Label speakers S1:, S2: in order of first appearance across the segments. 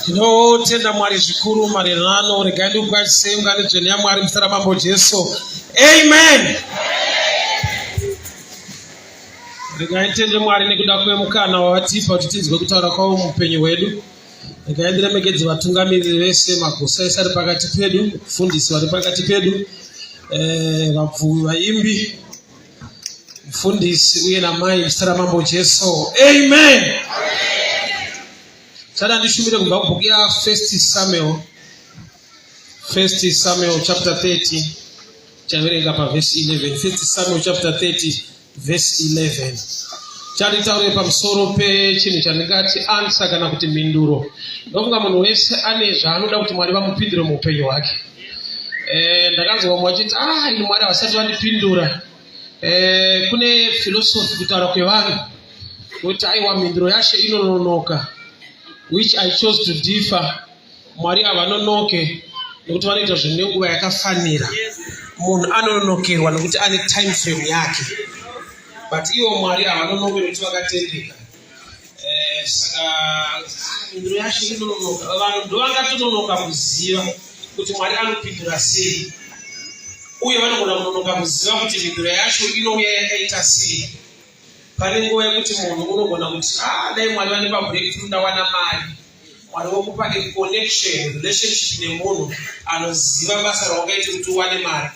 S1: Tinotenda Mwari zvikuru maererano. Regai ndikukwazisei ungano dzvene yaMwari muzita raMambo Jesu. Amen. Regai nditende Mwari nekuda kwemukana wavatipa kuti tinzwe kutaura kwavo muupenyu hwedu. Regai ndiremekedze vatungamiriri vese, magosa ese ari pakati pedu, mufundisi vari pakati pedu, eh, vabvuwi, vaimbi, mufundisi uye namai muzita raMambo Jesu. Amen. Sada ndishumire kubva kubhuku ya First Samuel, First Samuel chapter 30, chaverenga pavhesi 11. First Samuel chapter 30 verse 11. Chanditaure pamusoro pechinhu chandingati answer kana kuti mhinduro. Ndofunga munhu wese ane zvaanoda kuti Mwari vamupindure muupenyu hwake. Eh, ndakanzwa vamwe vachiti ah, ini Mwari havasati vandipindura. Eh, kune philosophy kutaura kwevanhu kuti aiwa mhinduro yaShe inononoka, which I chose to differ. Mwari havanonoke nekuti vanoita zvinhu nenguva yakafanira. Munhu anononokerwa nekuti ane time frame yake, but ivo Mwari havanonoke nekuti vakatendeka. Eh, saka mhinduro yacho inononoka. Vanhu ndovangatononoka kuziva kuti Mwari anopindura sei, uye vanogona kunonoka kuziva kuti mhinduro yacho inouya yakaita sei. Pane nguva yekuti munhu unogona kuti ah, dai Mwari vandipa breakthrough ndawana mari. Mwari wokupa a connection, relationship nemunhu anoziva basa raungaite kuti uwane mari.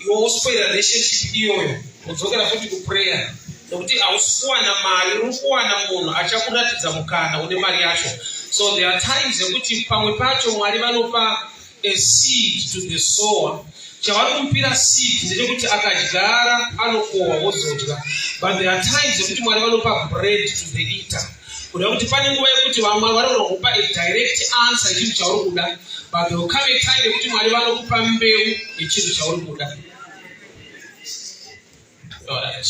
S1: Iwe wospoila relationship iyoyo, wodzokera futi kuprayer, nekuti hausi kuwana mari, uri kuwana munhu achakuratidza mukana une mari yacho. So there are times yekuti pamwe pacho Mwari vanopa a seed to the sower. Chavari kumupira seed ndechekuti akadyara anokohwa wozodya, but there are times yekuti Mwari vanopa bread to the eater, kuda kuti pane nguva yekuti vamwe vanogona kupa a direct answer yechinhu chauri kuda, but there will come a time yekuti Mwari vanokupa mbeu yechinhu chauri kuda. Alright.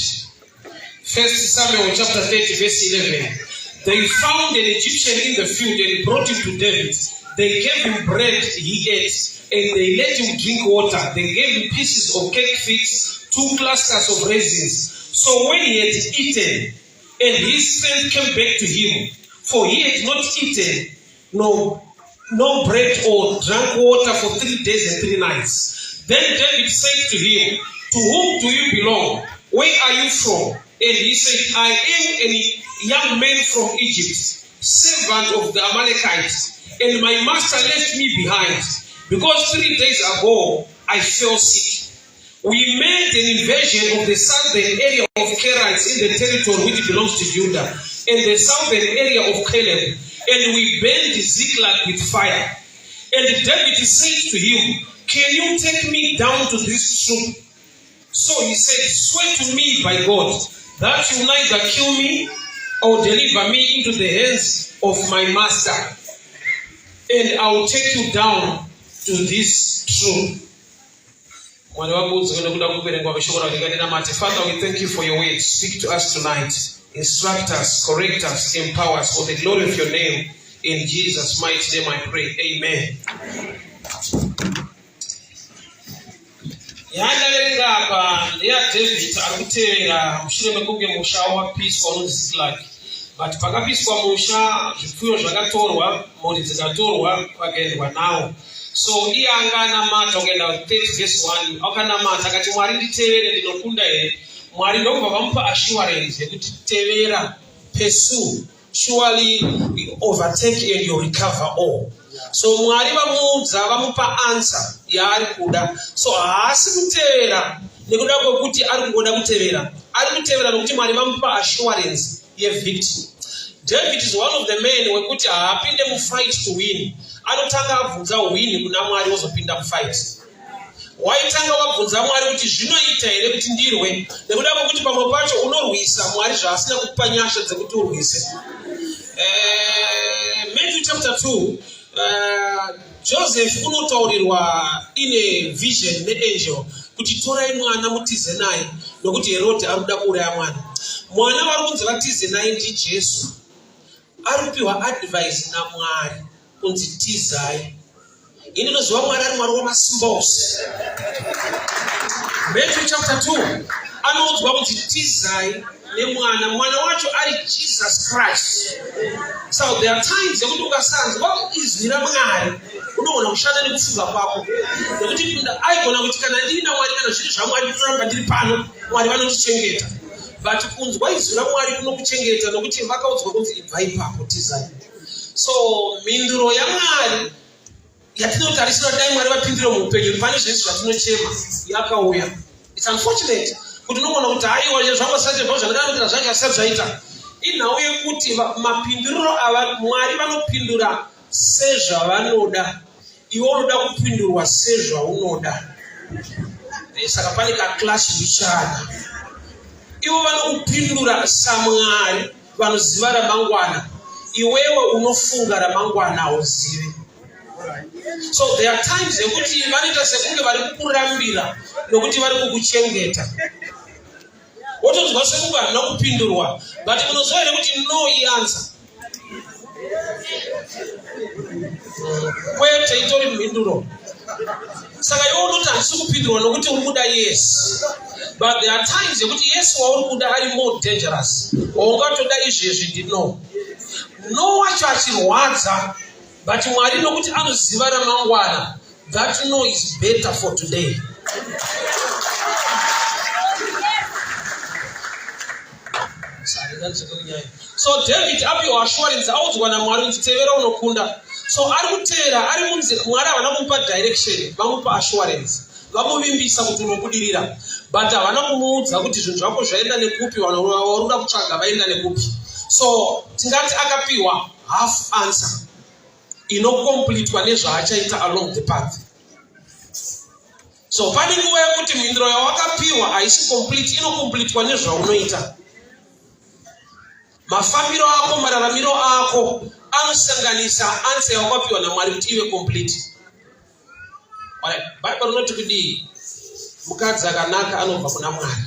S1: First Samuel chapter 30 verse 11. They found an Egyptian in the field and brought him to David. They gave him bread, he ate, and they let him drink water. They gave him pieces of cake figs, 2 clusters of raisins. So when he had eaten, and his strength came back to him, for he had not eaten no bread or drank water for 3 days and 3 nights. Then David said to him, To whom do you belong? Where are you from? And he said, I am a young man from Egypt, servant of the Amalekites, and my master left me behind, because 3 days ago I fell sick. We made an invasion of the southern area of Kerites in the territory which belongs to Judah, and the southern area of Caleb, and we burned Ziklag with fire. And David said to him, Can you take me down to this troop? So he said, Swear to me by God that you neither kill me or deliver me into the hands of my master, and I will take you down to this troop. Mwari vakuudzwe nekuda kuverengwa kweshoko rako ndinamate. Father, we thank you for your word. Speak to us tonight. Instruct us, correct us, empower us for the glory of your name. In Jesus' mighty name I pray. Amen. Yandaverenga apa ndeyaDavid ari kutevera mushure mekunge musha wapiswa unonzi Ziklag. But pakapiswa musha, zvipfuyo zvakatorwa, mhuri dzikatorwa, vakaendwa nawo. So iye anga anamata, ukaenda 30 verse 1, akanamata akati, Mwari nditevere, ndinokunda here? Mwari ndokubva vamupa assurance yekuti tevera, pursue, surely you overtake and you recover all. So Mwari vamuudza, vamupa answer yaari kuda. So haasi kutevera nekuda kwekuti ari kungoda kutevera, ari kutevera nekuti Mwari vamupa assurance yevictory. David is one of the men wekuti haapinde mufight to win, anotanga abvunza win kuna Mwari wozopinda mufight. Waitanga wabvunza Mwari kuti zvinoita here kuti ndirwe, nekuda kwekuti pamwe pacho unorwisa Mwari zvaasina kukupa nyasha dzekuti urwise. Matthew chapter 2, Joseph unotaurirwa in a vision neangel kuti Kuti torai mwana mutize naye, nokuti Herodhi ari kuda kuuraya mwana. Mwana vari kunzi vatize naye ndiJesu. Ari kupiwa advice naMwari kunzi tizai. Ini ndinoziva Mwari ari Mwari wamasimba ose. Matthew chapter 2 anoudzwa kunzi tizai nemwana, mwana wacho ari Jesus Christ. So there are times yekuti ukasanzwa izwi raMwari unogona kushanda nekufunga kwako, nekuti aigona kuti kana ndiri naMwari, kana zviri zvaMwari ndinoramba ndiri pano, Mwari vanondichengeta. But kunzwa izwi raMwari kunokuchengeta, nokuti vakaudzwa kunzi ibva ipapo, tizai. So mhinduro yaMwari yatinotarisira dai Mwari vapindire muupenyu pane zvese zvatinochema yakauya. It's unfortunate kuti unogona kuti haiwa zvangosati zvavo zvandakaitira zvacho asati zvaita. Inhau yekuti mapinduriro ava Mwari vanopindura sezvavanoda, iwe unoda kupindurwa sezvaunoda. Saka pane kaclash mbichana. Ivo vanokupindura saMwari vanoziva ramangwana, iwewe unofunga ramangwana hauzivi. So there are times yekuti vanoita sekunge vari kukurambira nokuti vari kukuchengeta, wotonzwa sekunge hamuna kupindurwa, but unoziva here kuti no iansa kwete itori mhinduro. Saka iwe unoti handisi kupindurwa nokuti uri kuda yes, but there are times yekuti yes wauri kuda ari more dangerous. Waungatoda izvezvi ndi no no wacho achirwadza, but Mwari nokuti anoziva ramangwana, that no is better for today. So David apiwa assurance, audzwa naMwari kuti tevera unokunda. So ari kutevera, ari munzira. Mwari havana kumupa direction, vamupa assurance, vamuvimbisa kuti unobudirira, but havana kumuudza kuti zvinhu zvako zvaenda nekupi, vanhu vari kuda kutsvaga vaenda nekupi. So tingati akapiwa half answer inokompletwa nezvaachaita along the path. So pane nguva yekuti mhinduro yawakapiwa haisi complete, inokompletwa nezvaunoita. Mafambiro ako, mararamiro ako anosanganisa answer yawakapiwa naMwari kuti ive complete. Bhaibheri rinoti kudii? Mukadzi akanaka anobva kuna Mwari.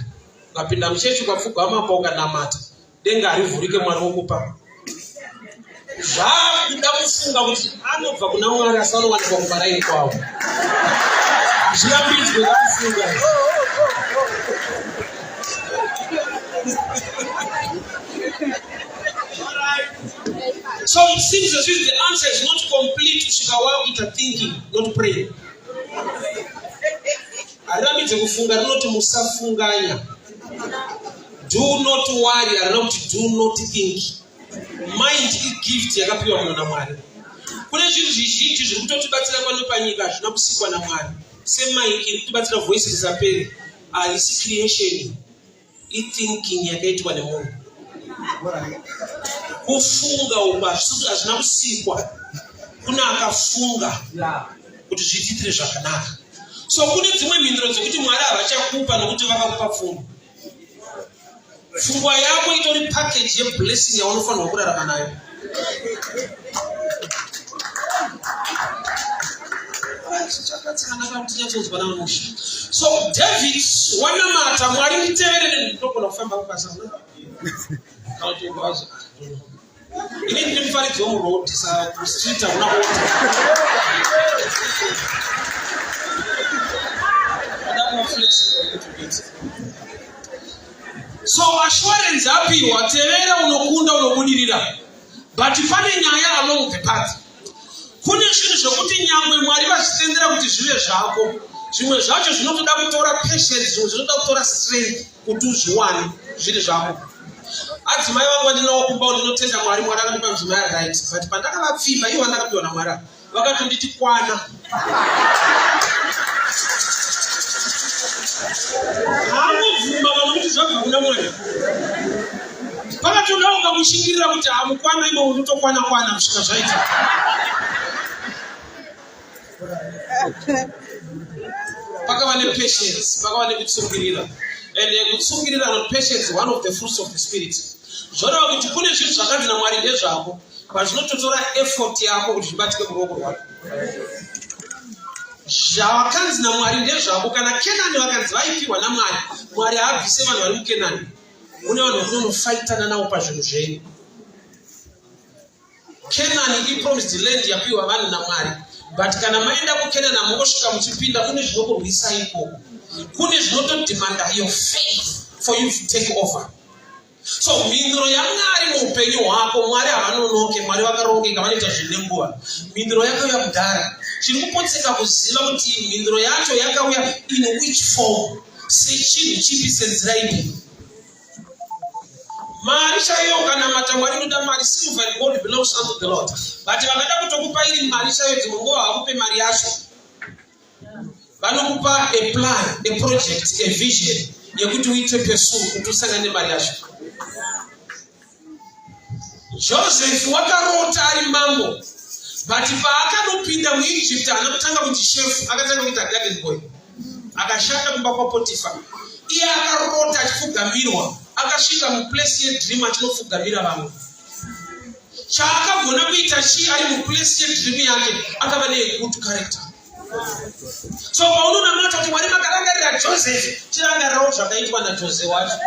S1: Ukapinda muchechi, ukapfugama pa ukanamata, denga harivhurike Mwari wokupa. Zvakuda kufunga kuti anobva kuna Mwari, asi anowanikwa kumaraini kwavo. Hazvirambidzwe kufunga. So it seems as if the answer is not complete kusvika wakuita thinking, not praying. Harirambidze kufunga, rinoti musafunganya. Do not worry, harina kuti do not think. Mind igift yakapiwa munhu naMwari. Kune zvinhu zvizhinji zviri kutotibatsira pano panyika hazvina kusikwa naMwari. Semic iri kutibatsira voice risaperi, haisi creation, ithinking yakaitwa nemunhu. Kufunga uku hazvina kusikwa, kune akafunga kuti zviititire zvakanaka. So kune dzimwe mhinduro dzekuti Mwari havachakupa nokuti vakakupa pfungwa. Pfungwa yako itori package yeblessing yaunofanirwa kurarama nayo. So David wanamata Mwari nditevere, ndinogona kufamba kubasa ini ndiri mufaridzi wemuroad, street hakuna kuota. So assurance apiwa, tevera unokunda, unobudirira, but pane nyaya along the path. Kune zvinhu zvekuti nyangwe Mwari vazvitendera kuti zvive zvako, zvimwe zvacho zvinotoda kutora patience, zvimwe zvinotoda kutora strength kuti uzviwane zviri zvako. Adzimai vangu vandinawo kumba, ndinotenda Mwari, Mwari akandipa mudzimai ari right, but pandakavapfimba ivo vandakapiwa naMwari vakatonditi kwana. Haangobvuma vanokuti zvabva kuna Mwari. Pakatodawo kakushingirira kuti hamukwana imo, unotokwana kwana kusvika zvaita. Pakava nepatience, pakava nekutsungirira. And kutsungirira, not patience, one of the fruits of the spirit. Zvoreva kuti kune zvinhu zvakanzi naMwari ndezvako, but zvinototora effort yako kuti zvibatike muruoko rwako. Zvawakanzi naMwari ndezvako. Kana Kenani vakanzi vaipiwa naMwari, Mwari haabvise vanhu vari muKenani. Mune vanhu vamunonofaitana navo pazvinhu zvenyu. Kenani ipromised land yapiwa vanhu naMwari, but kana maenda kuKenani hamungosvika muchipinda. Kune zvinokurwisai ikoko, kune zvinotodemanda your faith for you to take over. So mhinduro yaMwari muupenyu hwako, Mwari havanonoke, Mwari vakarongeka, vanoita zvinhu nenguva. Mhinduro yakauya kudhara. Chiri kupotseka kuziva kuti mhinduro yacho yakauya in which form, sechinhu chipi, senzira ipi. Mari chaiyo, ukanamata Mwari, inoda mari, silver and gold belongs unto the Lord, but vakada kutokupa iri mari chaiyo, dzimwe nguva havakupe mari yacho. Vanokupa a plan, a project, a vision yekuti uite pursue kuti usangane nemari yacho. Joseph wakarota ari mambo, but paakanopinda muEgypt haana kutanga kuti chef, akatanga kuita garden boy, akashanda kumba kwaPotifa. Iye akarota achipfugamirwa, akasvika muplace yedream achinopfugamira vamwe. Chaakagona kuita chii ari muplace yedream yake? Akava negood character. So paunonamata kuti Mwari makarangarira Joseph, chirangarirawo zvakaitwa naJose wacho,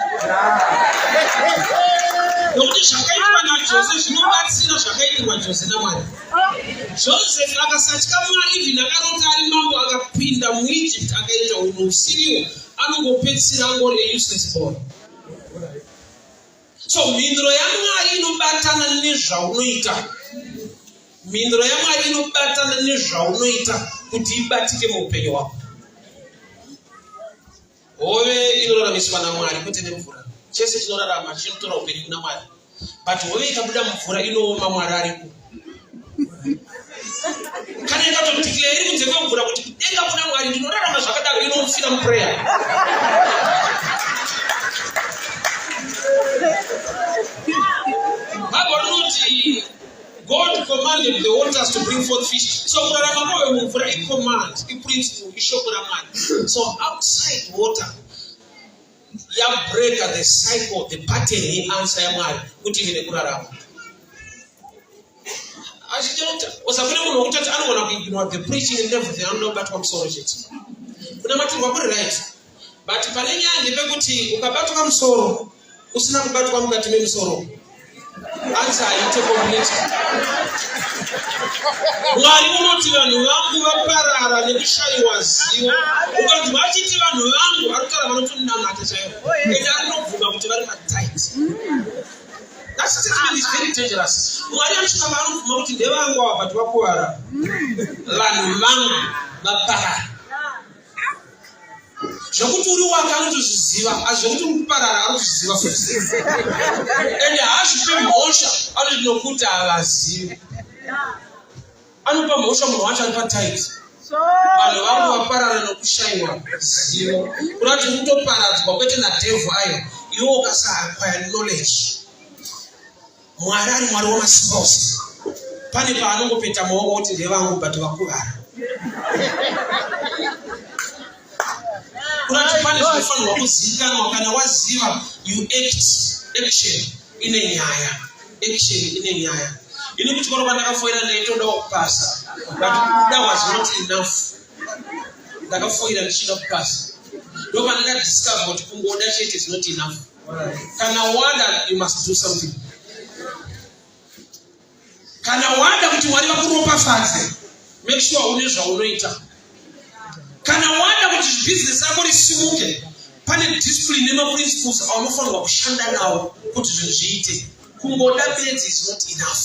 S1: nokuti zvakaitwa naJose zvinobatsira zvakaitirwa Jose naMwari. Joseph akasatya Mwari, even akarota ari mambo, akapinda muEgypt akaita unhu usiriwo, anongopedzisira angori auseless boy. So mhinduro yaMwari inobatana nezvaunoita. Mhinduro yaMwari inobatana nezvaunoita kuti ibatike muupenyu hwako. Hove inoraramiswa naMwari, kwete nemvura. Chese chinorarama chinotora upenyu kuna Mwari, but hove ikabuda mumvura inooma, Mwari ariko. Kana ikatodeclare iri kunze kwemvura kuti kudenga kuna Mwari, ndinorarama zvakadaro, inomufira muprayer. Bible rinoti God commanded the waters to bring forth fish. So kurarama kwave mumvura icommand, iprinciple, ishoko raMwari. So outside water yabreaka the cycle, the pattern yeanswer yaMwari kuti ive nekurarama. Achichota osa kune munhu wekutoti anogona kuignore the preaching and everything, anoda kubatwa musoro chete. Kunamatirwa kuri right, but pane nyaya ndepekuti ukabatwa musoro usina kubatwa mukati memusoro, answer haite complete. Mwari unoti vanhu vangu vaparara nekushayiwa zivo. Ukanzwa achiti vanhu vangu, ari kutaura vanotonamata chaivo, ende arinobvuma kuti vari patight. That statement is very dangerous. Mwari anosvika paanobvuma kuti ndevangu ava, but vakuvara. Vanhu vangu vaparara. Zvekuti uri wake anotozviziva, asi zvekuti uri kuparara anotozviziva futi, ende haazvipe mhosva. Anoti nokuti havazivi. Anopa mhosva munhu wacho ari patight. Vanhu vangu vaparara nokushayiwa zivo. Kuda kuti kutoparadzwa kwete nadevil, aiwa, iwe ukasaacquire knowledge. Mwari ari Mwari wamasimba ose, pane paanongopeta maoko kuti ndevangu, but vakuvara. Kurati pane zvinofanirwa kuzivikanwa. Kana waziva, you act. Action ine nyaya, action ine nyaya. Ini kuchikoro kwandakafoira ndaitodawo kupasa, but kuda was not enough. Ndakafoira ndichida kupasa. Ndo pandakadiscover kuti kungoda chete is not enough. Kana wada, you must do something. Kana wada kuti Mwari vakuropafadze, make sure une zvaunoita. Kana wada kuti bhizinesi rako risimuke, pane discipline nemaprinciples aunofanirwa kushanda nawo kuti zvinhu zviite. Kungoda bedzi is not enough.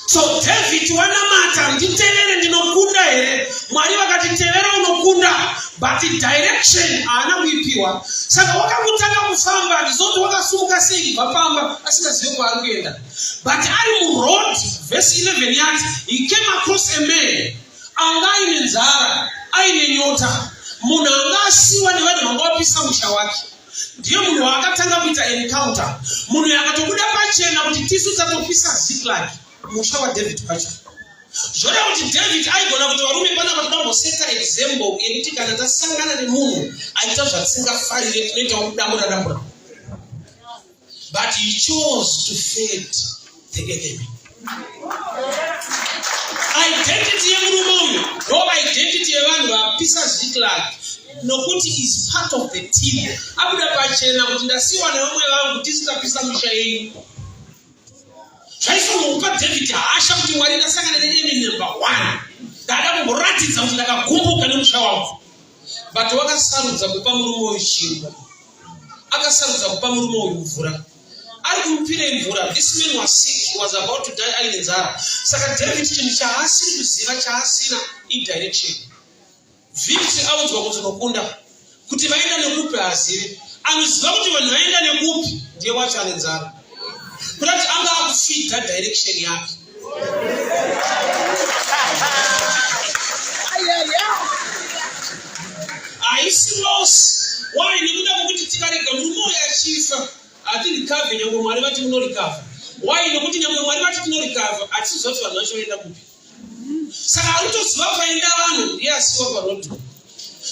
S1: So David wanamata, "Nditevere, ndinokunda here?" Mwari vakati, "Tevera, unokunda," but direction haana kuipiwa. Saka wakangotanga kufamba. Handizoti wakasumuka sei kubva pamba asingazivi kwaari kuenda, but ari muroad, verse 11 yati he came across a man anga aine nzara, aine nyota, munhu anga asiwa nevanhu vanga vapisa musha wake. Ndiye munhu waakatanga kuita encounter, munhu akatobuda pachena kuti tisu tatopisa Ziklag, musha waDavid wacho. Zvoreva kuti David aigona kuti varume panapa toda example yekuti kana tasangana nemunhu aita zvatisingafarire, tinoitawo kudambura dambura. But he chose to feed the enemy. Identity yemurume uyu ndo identity yevanhu vapisa Ziklag, nokuti is part of the team. Abuda pachena kuti ndasiyiwa nevamwe vangu, tisi tapisa misha yenyu. Zvaifanirwa kupa David hasha kuti Mwari, ndasangana neenemy number one, ndada kumboratidza kuti ndakagumbuka nemusha wangu. But wakasarudza kupa murume uyu chingwa, akasarudza kupa murume uyu mvura. Ari kumupirei mvura? This man was sick, he was about to die aine nzara. Saka David chinhu chaasiri kuziva, chaasina, idirection. Victory audzwa kuti unokunda, kuti vaenda nekupi hazive. Anoziva kuti vanhu vaenda nekupi ndiye wacho ane nzara, kurati anga akufidha direction yake. Haisi loss. Why? Nekuda kwekuti tikarega murume uyo achifa, hatirecover, nyange Mwari vati munorecover. Why? Nekuti nyange Mwari vati tinorecover, hatisiziva kuti vanhu vacho vaenda kupi. Saka ari kutoziva paenda vanhu, ndiye asiwa paroad.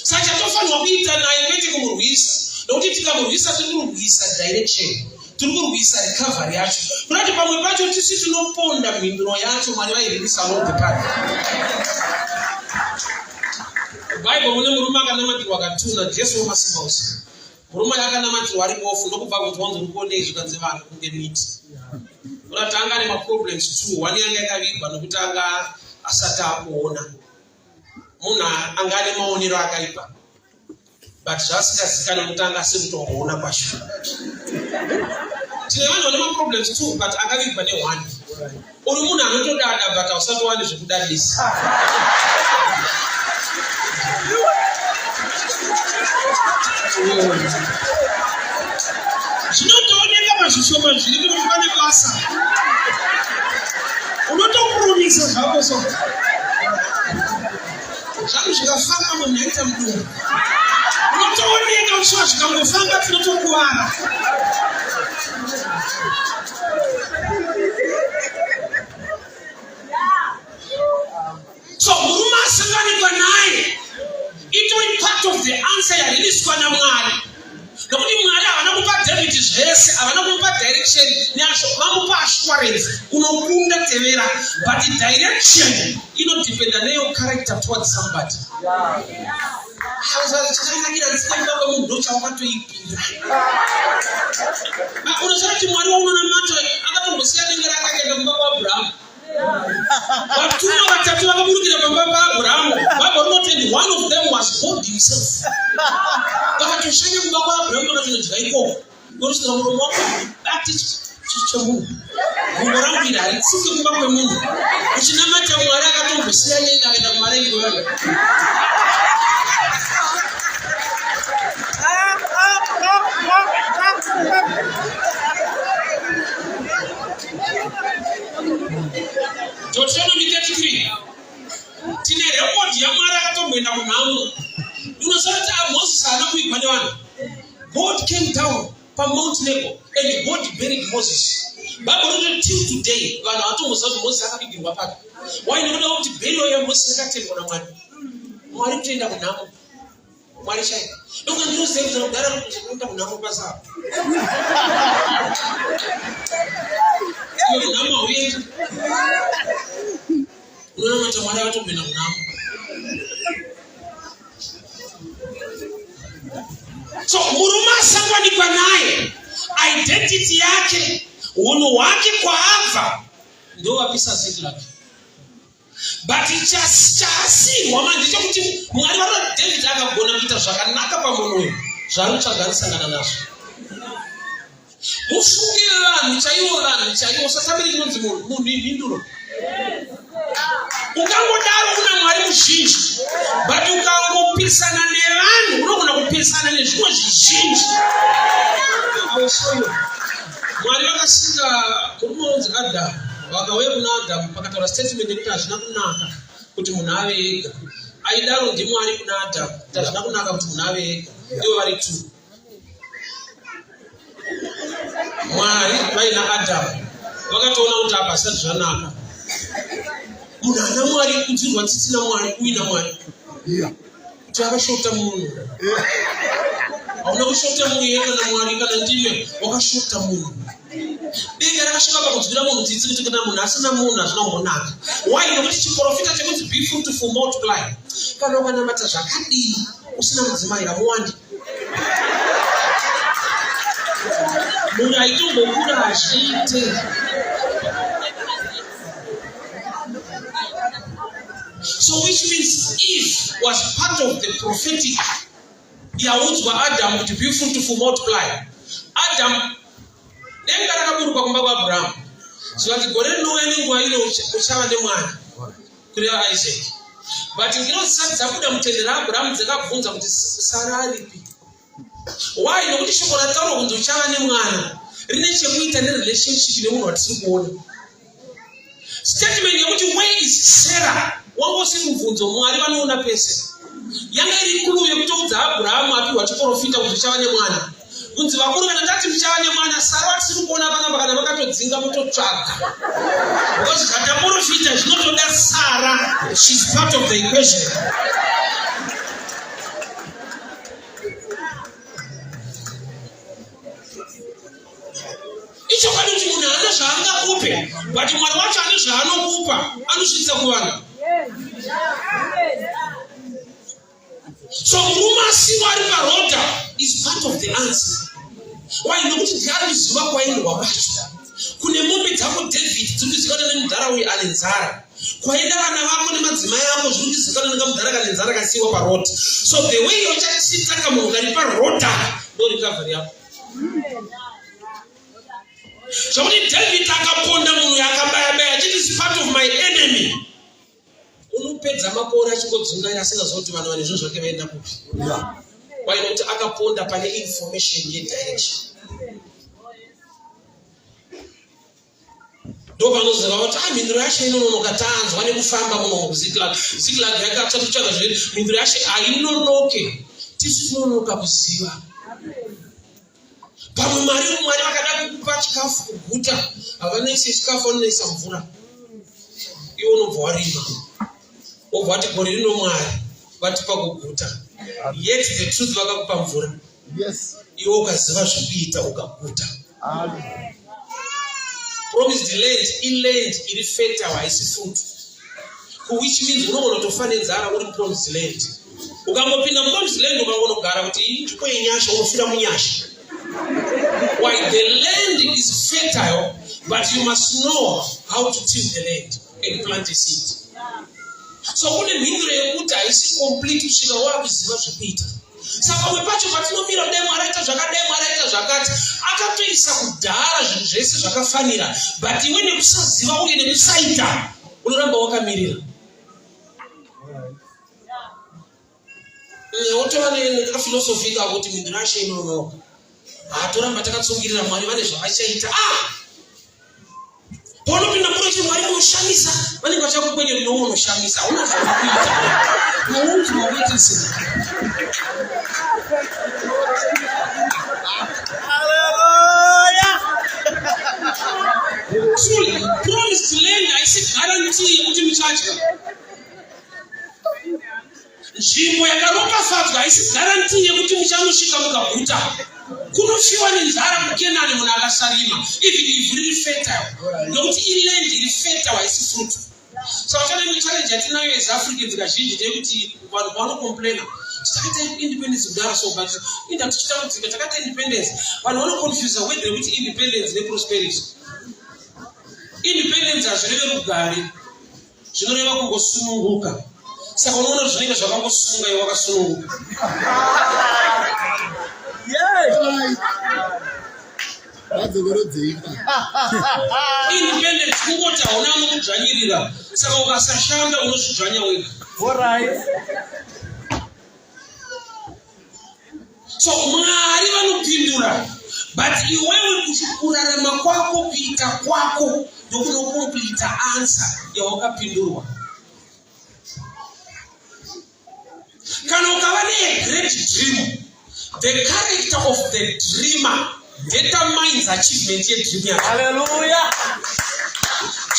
S1: Saka chatofanirwa kuita naye kwete kumurwisa, nokuti tikamurwisa tiri kurwisa direction, tiri kurwisa recovery yacho. Kunati pamwe pacho tisi tinoponda mhinduro yacho Mwari vairirisa along the path. Bible mune murume akanamatirwa katuna, Jesu wamasimba ose. Murume akanamatirwa ari bofu, ndokubva kuti wanzi uri kuonei? Zvikanzi vanhu kunge miti. Kurati anga ane maproblems two. One yanga yakavigwa nokuti anga asati akuona. Munhu anga ane maonero akaipa, but zvaasingazikani nokuti anga asiri kutomboona kwacho. Tine vanhu vane maproblems two, but akavigwa neone. Uri munhu anotodada, but hausati wane zvekudadisa. Zvinotooneka pazvishoma zviripo kuti pane basa. Unotokurumisa zvako, so zvangu zvikafamba, munhu aita mudumbu, unotooneka uchiwa. Zvikangofamba tinotokuvara. So murume asanganikwa naye itori part of the answer yaririswa naMwari, nokuti Mwari havana kupa David zvese, havana kumupa direction neasho. Vamupa assurance, unokunda, tevera, but direction inodependa neyo character towards somebody. Chakanakira tsika kuda kwemunhu ndochawakatoipira. Unoziva kuti Mwari waunonamata akatombosiya denga rake akaenda kumba kwaAbhurahamu. Vatumwa vatatu vakaburukira pamba paAbhurahamu. Bible rinoti, and one of them was God himself. Vakatoshanya kumba kwaAbhurahamu, vakatonodya ikoko. Nokusvika muromo wako bati chemunhu, gumbo rangu iri haritsiki kumba kwemunhu. Uchinamata Mwari akatombosiya denga akaenda kumarengi kwevanhu. Deuteronomy 33, tine record yaMwari akatomboenda kunhamo. Unoziva kuti Moses haana kuigwa nevanhu. God came down paMount Nebo and God buried Moses. Bible rinoti till today vanhu havatomboziva kuti Moses akavigirwa papi. Why? Nekuda kuti burial yaMoses yakatendwa naMwari. Mwari kutoenda kunhamo, Mwari chaivo. Ndokuti ndinoziva kuti kudara kuenda kunhamo pasapa. Iwe kunhamo hauendi. Unonamata Mwari akatomboenda kunhamo. So murume asanganikwa naye, identity yake, unhu hwake, kwaabva, ndovapisa Ziklag. But chaasirwa manje chekuti Mwari varona David akagona kuita zvakanaka pamunhu uyu, zvaari kutsvaga anosangana nazvo. Mufunge vanhu chaivo, vanhu chaivo. Usatambire chinonzi munhu. Munhu imhinduro. Ukangodaro una Mwari muzhinji, but ukangopisana nevanhu unogona kupisana nezvimwe zvizhinji. I will show you. Mwari vakasika murume unonzi Adamu. Vakauya kuna Adamu, pakataura statement yekuti hazvina kunaka kuti munhu ave ega. Aidaro ndiMwari kuna Adamu kuti hazvina kunaka kuti munhu ave ega, ivo vari two. Mwari vaina Adamu vakatoona kuti apa hazvisati zvanaka. Munhu ana Mwari, kunzwirwa tsitsi naMwari, uina Mwari, kuti akashota munhu. Hauna kushota mweya kana Mwari kana ndime, wakashota munhu. Denga rakasvika pakunzwira munhu tsitsi kuti kana munhu asina munhu hazvina kumbonaka. Why? Nokuti chiprofita chekunzi be fruitful multiply. Kana ukanamata zvakadii usina mudzimai hamuwandi. Munhu aitombokura hazviite. So which means Eve was part of the prophetic yaudzwa Adam kuti be fruitful multiply. Adam denga rakaburuka kumba kwaAbraham zvikanzi gore rinouya nenguva ino uchava nemwana kureva Isaac. But ngirozi dzisati dzabuda mutende raAbraham dzakabvunza kuti Sara aripi? Why? Nokuti shoko rataurwa kunzi uchava nemwana rine chekuita nerelationship nemunhu watisiri kuona. Statement yekuti where is Sarah wanga usiri mubvunzo, Mwari vanoona pese. Yanga iri clue yekutoudza Abrahamu apiwa chiporofita kuti uchava nemwana. Kunzi vakuru kana tati muchava nemwana, Sara watisiri kuona panapa kana vakatodzinga mutotsvaga. Because zvataporofita zvinotoda Sara, she's part of the equation. Ichokwadi kuti munhu haana zvaangakupe, but Mwari wacho ane zvaanokupa, anosvitsa kuvanhu. So murume asiwa ari paroda is part of the answer. Why? Nokuti ndiari kuziva kwaendwa kwacho. Kune mombe dzako David dziri kuzivikanwa nemudhara uyu ane nzara. Kwaenda vana vako nemadzimai ako zviri kuzivikanwa nekamudhara kane nzara kasiiwa paroad. So the way yauchatita kamunhu kari paroda ndo recovery yako. Zvakuti David akaponda munhu akabaya baya achiti is part of my enemy. Unopedza makore achingodzungaira asingazivi kuti vanhu vane zvinhu zvake vaenda kupi. Why? Nokuti akaponda pane information yedirection. Ndopanoziva kuti ah, mhinduro yacho inononoka tanzwa nekufamba muno kuZiklag. Ziklag yakatsva totsvaga zvedu. Mhinduro yacho hainonoke. Tisu tinononoka kuziva. Pamwe Mwari Mwari vakada kukupa chikafu kuguta, havanoise chikafu vanoisa mvura. Iwe unobva warima. Wobva wati gore rino Mwari vatipa kuguta. Yet the truth vakakupa mvura.
S2: Yes.
S1: Iwe ukaziva zvekuita ukaguta.
S2: Amen.
S1: Promised land iland iri fertile haisi fruit. Which means unogona kutofa nenzara uri mupromised land. Ukangopinda mupromised land ukangonogara kuti iyi nzvimbo yenyasha unofira munyasha. Why the land is fertile but you must know how to till the land and plant a seed. So kune mhinduro yekuti haisi complete kusvika wakuziva zvekuita. Saka pamwe pacho patinomira kudai Mwari aita zvakadai, Mwari aita zvakati, akatoisa kudhara zvinhu zvese zvakafanira, but iwe nekusaziva uye nekusaita unoramba wakamirira. Wotova nekafilosofi ikako kuti mhinduro yacho inonoka. Hatoramba takatsungirira Mwari vane zvavachaita. Ah! Paunopinda muro chete Mwari unoshamisa, vanenge vachakukwenya munomo unoshamisa, hauna zvauri kuita. Unonzwa kuita sei? Truly, promised land haisi guarantee yekuti muchadya. Nzvimbo yakaropafadzwa haisi guarantee yekuti muchanosvika mukaguta. Kunofiwa nenzara kuKenani munhu akasarima even ivhu riri fertile nokuti iland iri fertile haisi fruit. Saka chane imwe challenge yatinayo as Africans kazhinji ndeyekuti vanhu pavanocomplaina takaita independence kudaro so but inda tichitambudzika takaita independence vanhu vanoconfusa word rekuti independence neprosperity. Independence hazvireve rugare. Zvinoreva kungosununguka. Saka unoona zvinenge zvakangosunga iwe wakasununguka. Independence kungoti hauna anokudzvanyirira. Saka ukasashanda unozvidzvanya wega.
S2: Alright.
S1: So Mwari vanopindura but iwewe kurarama kwako kuita kwako ndokunokomplita answer yawakapindurwa. Kana ukava ne great dream, the character of the dreamer determines achievement yedream yako.
S2: Hallelujah.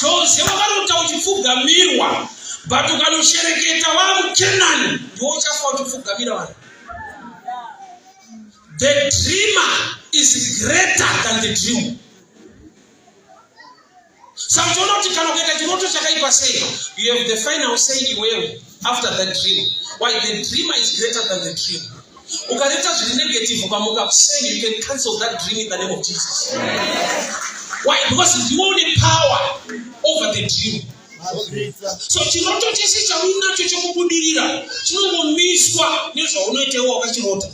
S1: Jose wakarota uchipfugamirwa but ukanoshereketa wamuKenani ndiwo uchafa uchipfugamira vanhu. The dreamer is greater than the dream. Saka uchiona kuti kana ukaita chiroto chakaipa sei, you have the final say iwewe after that dream. Why? The dreamer is greater than the dream. Ukareta zviri negative, ukamuka kuseni, you can cancel that dream in the name of Jesus. Why? Because ndiwe une power over the dream. So chiroto chese chauinacho chekubudirira chinongomiswa nezvaunoita iwe wakachirota.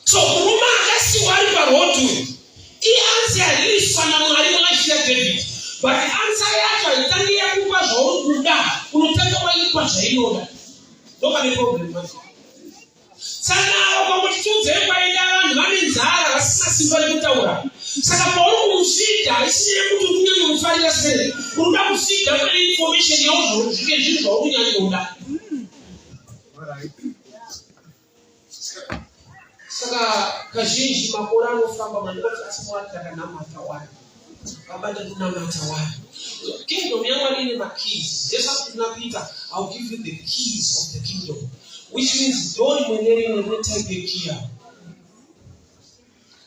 S1: So murume akasiwa ari paroad uyu, ianswer yaririswa naMwari mulife yaDavid, but answer yacho haitangi yakupa zvauri kuda, unotanga waipa zvainoda. Ndopane problem manje. Saka avo kwangoti tiudzei kwaenda vanhu, vane nzara, vasina simba rekutaura. Saka pauri kumufeeda, haisi nyaya yekuti uri kunyanya mufarira sei, uri kuda kufeeda pane information yauzvo zvike zvinhu zvauri kunyanyoda. Saka kazhinji makore anofamba, mandikati asi Mwari, takanamata wani, baba, ndakunamata wani. Kingdom yaMwari ine makeys. Jesu akuti kuna Peter, "I'll give you the keys of the kingdom," which means door rimwe nerimwe rine type yekey yaro.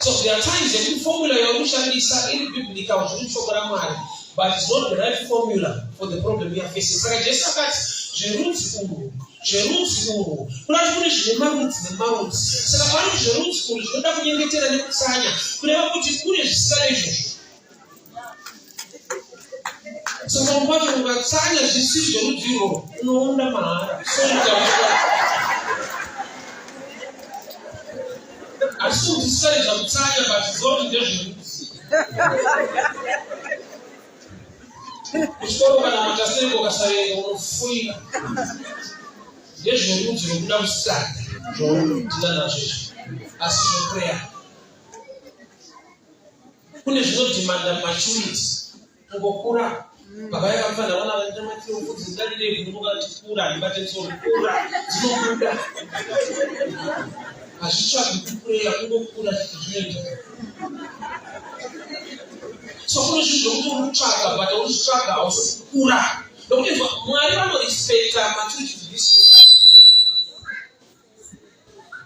S1: So there are times yekuti formula yauri kushandisa iri biblical, zviri mushoko raMwari, but it's not the right formula for the problem you are facing. Saka Jesu akati zverudzi urwu, zverudzi urwu, kurati kune zvine marudzi nemarudzi. Saka paari zverudzi urwu zvinoda kunyengetera nekutsanya, kureva kuti kune zvisina izvozvo. Saka pacho ukatsanya zvisiri zverudzi irworwo, unounda mahara. Sorry, asi kuti discourage kutsanya, but zoti ndezverudzi. Kuchikoro kana matasereko ukasaverenga unofoira. Ndezverudzi rwekuda kusada zvaunodila nazvo izvi, asi zveprayer kune zvinodemanda maturity, kungokura. Baba yakamufanira vana vaita mufudzi ndadidei kunomuka kura handibate musoro, kura dzinobuda, hazvitsvagi kuprayer, kungokura zvinoita. So kune zvinhu zvokuti uri kutsvaga, but uri kutsvaga hausi kukura, nokuti Mwari vanorespecta maturity to this.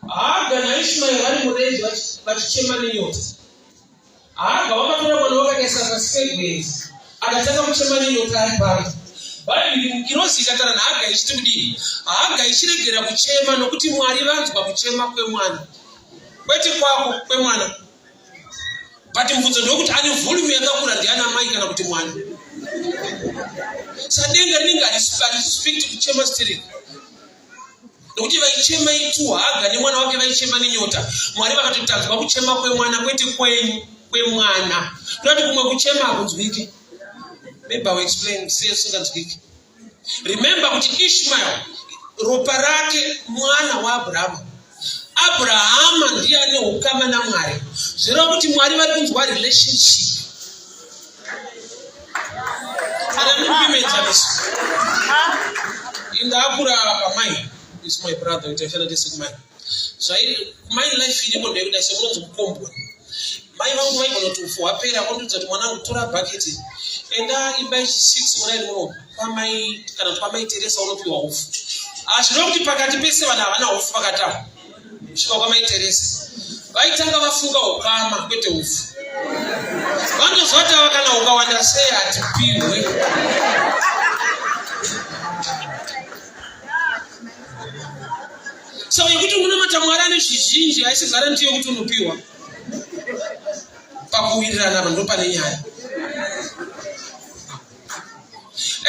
S1: Haga naIshmaeri vari murenje vachichema nenyota. Haga wakatora mwana wake akaisa pasi pegwenzi, akatanga kuchema nenyota ari pari. Bhaibheri, ngirozi ikataura naHaga ichiti kudii? Haga ichiregera kuchema nokuti Mwari vanzwa kuchema kwemwana, kwete kwako, kwemwana. But mubvunzo ndewekuti ane volume yakakura ndiana mai kana kuti mwana? Sadenga rinenge harisispekti kuchema stereki, nokuti vaichema itu Haga nemwana wake vaichema nenyota. Mwari vakati tanzwa kuchema kwemwana, kwete kwenyu, kwemwana. Kunoti kumwe kuchema hakunzwike. Maybe I will explain sei usinganzwiki. Remember kuti Ishmael ropa rake mwana waAbrahama. Abrahama ndiye ane ukama naMwari, zvireva kuti Mwari vari kunzwa relationship. Kana muri kuimenzaniso, indakura pamai is my brother, itaishanda tese kumai. Zvai kumai life irimo ndeyekudai, semunonzi mukombwe. Mai vangu vaigona kuti ufu hwapera, vondiudza kuti, "Mwanangu, tora bhaketi, enda imba yechi6 muraini muno kwamai kana kuti kwamai Teresa, unopiwa ufu." Hazvinova kuti pakati pese vanhu havana ufu pakati apo. Kusvika kwamai Teresa vaitanga vafunga ukama, kwete ufu. Vanozva kuti ava kana ukawanda sei hatipihwe. So yekuti unonamata Mwari ane zvizhinji haisi guarantee yokuti unopiwa. Pakuwirirana apa ndo pane nyaya.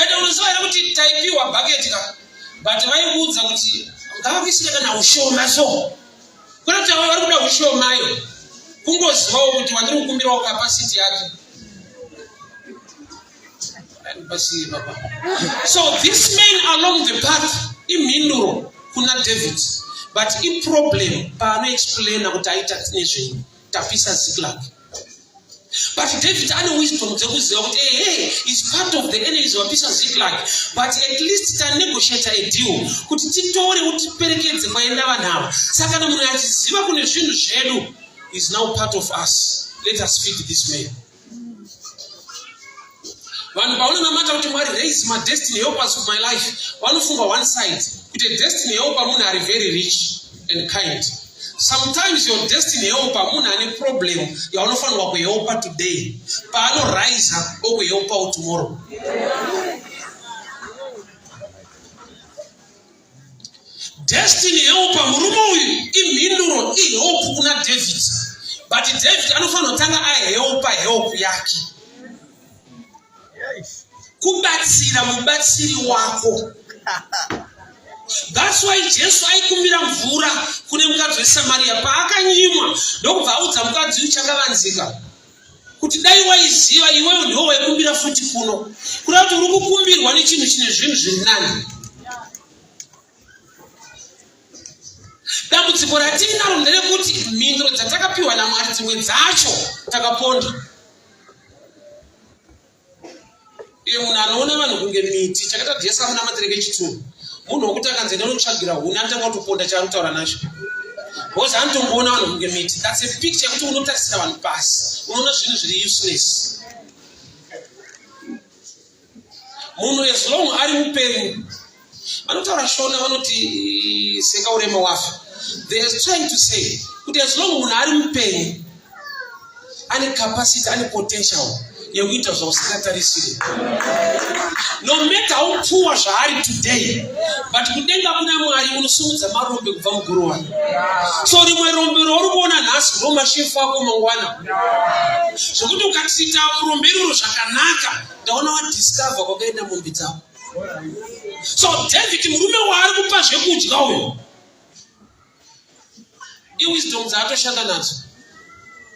S1: Ende unoziva here kuti taipiwa bhaketi ka, but vaikuudza kuti ngavakuisire kana ushoma. So kuna kuti ava vari kuda ushomayo, kungozivawo kuti wandiri kukumbirawo capacity yake. Basi baba. So this man along the path imhinduro kuna David, but iproblem paanoexplaina kuti aita nezvenyu, tapisa Ziklag. But David ane wisdom dzekuziva kuti ehe, is part of the enemies vapisa Ziklag, but at least tanegotiata a deal kuti titore utiperekedze kwaenda vanhu ava. Saka kana munhu achiziva kune zvinhu zvedu, is now part of us. Let us feed this man. Vanhu paunonamata kuti, "Mwari, raise madestiny helpers of my life," vanofunga one side, kuti destiny helper munhu ari very rich and kind. Sometimes your destiny helper munhu ane problem yaunofanirwa kuhelpa today, paanoraisa okuhelpawo tomorrow. Destiny helper murume uyu imhinduro, ihelp kuna David, but David anofanira kutanga ahelpa help yake. Kubatsira mubatsiri wako. That's why Jesu aikumbira mvura kune mukadzi weSamaria. Paakanyimwa, ndokubva audza mukadzi uyu chakavanzika kuti dai waiziva iwewe ndiwo waikumbira futi kuno. Kuda kuti uri kukumbirwa nechinhu chine zvinhu zviri nani. Dambudziko ratinaro nderekuti mhinduro dzatakapiwa naMwari dzimwe dzacho takaponda. Iye munhu anoona vanhu kunge miti. Chakaita Jesu amunamatire kechituru, munhu wekuti akanzi ndinotsvagira huni, anotanga kutoponda chaari kutaura nacho, because anotongoona vanhu kunge miti. That's a picture yekuti unotarisira vanhu pasi, unoona zvinhu zviri useless. Munhu as long ari mupenyu, vanotaura Shona vanoti seka urema wafa. They are trying to say kuti as long munhu ari mupenyu, ane capacity, ane potential yekuita zvausingatarisiri. No matter how poor zvaari today, but kudenga kuna Mwari unosimudza marombe kubva muguruva. So rimwe rombe rauri kuona nhasi ndo mashefu ako mangwana, zvokuti ukatiita rombe iroro zvakanaka, ndaona wadiscover kwakaenda mombe dzako. So David, murume waari kupa zvekudya uyo, iwisdom dzaatoshanda nadzo.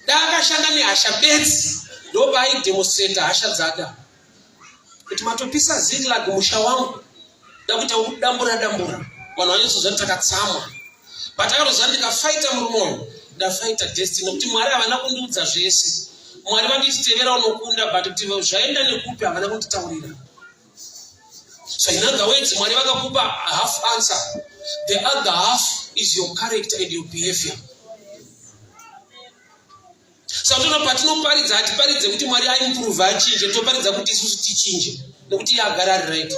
S1: Daakashanda nehasha bedzi, ndopaaidemonstrata hasha dzada kuti matopisa Ziklag, musha wangu, dakuita kudambura dambura vanhu vanyatsoziva kuti takatsamwa. But akatoziva, ndikafaita murume uyu, ndafaita destiny, nokuti Mwari havana kundiudza zvese. Mwari vanditi tevera unokunda, but kuti zvaenda nekupi havana kunditaurira. So in other words, Mwari vakakupa half answer. The other half is your character and your behavior. Saka toona patinoparidza, hatiparidze kuti Mwari aimprove, achinje. Toparidza kuti isusu tichinje, nekuti iye agara ari right.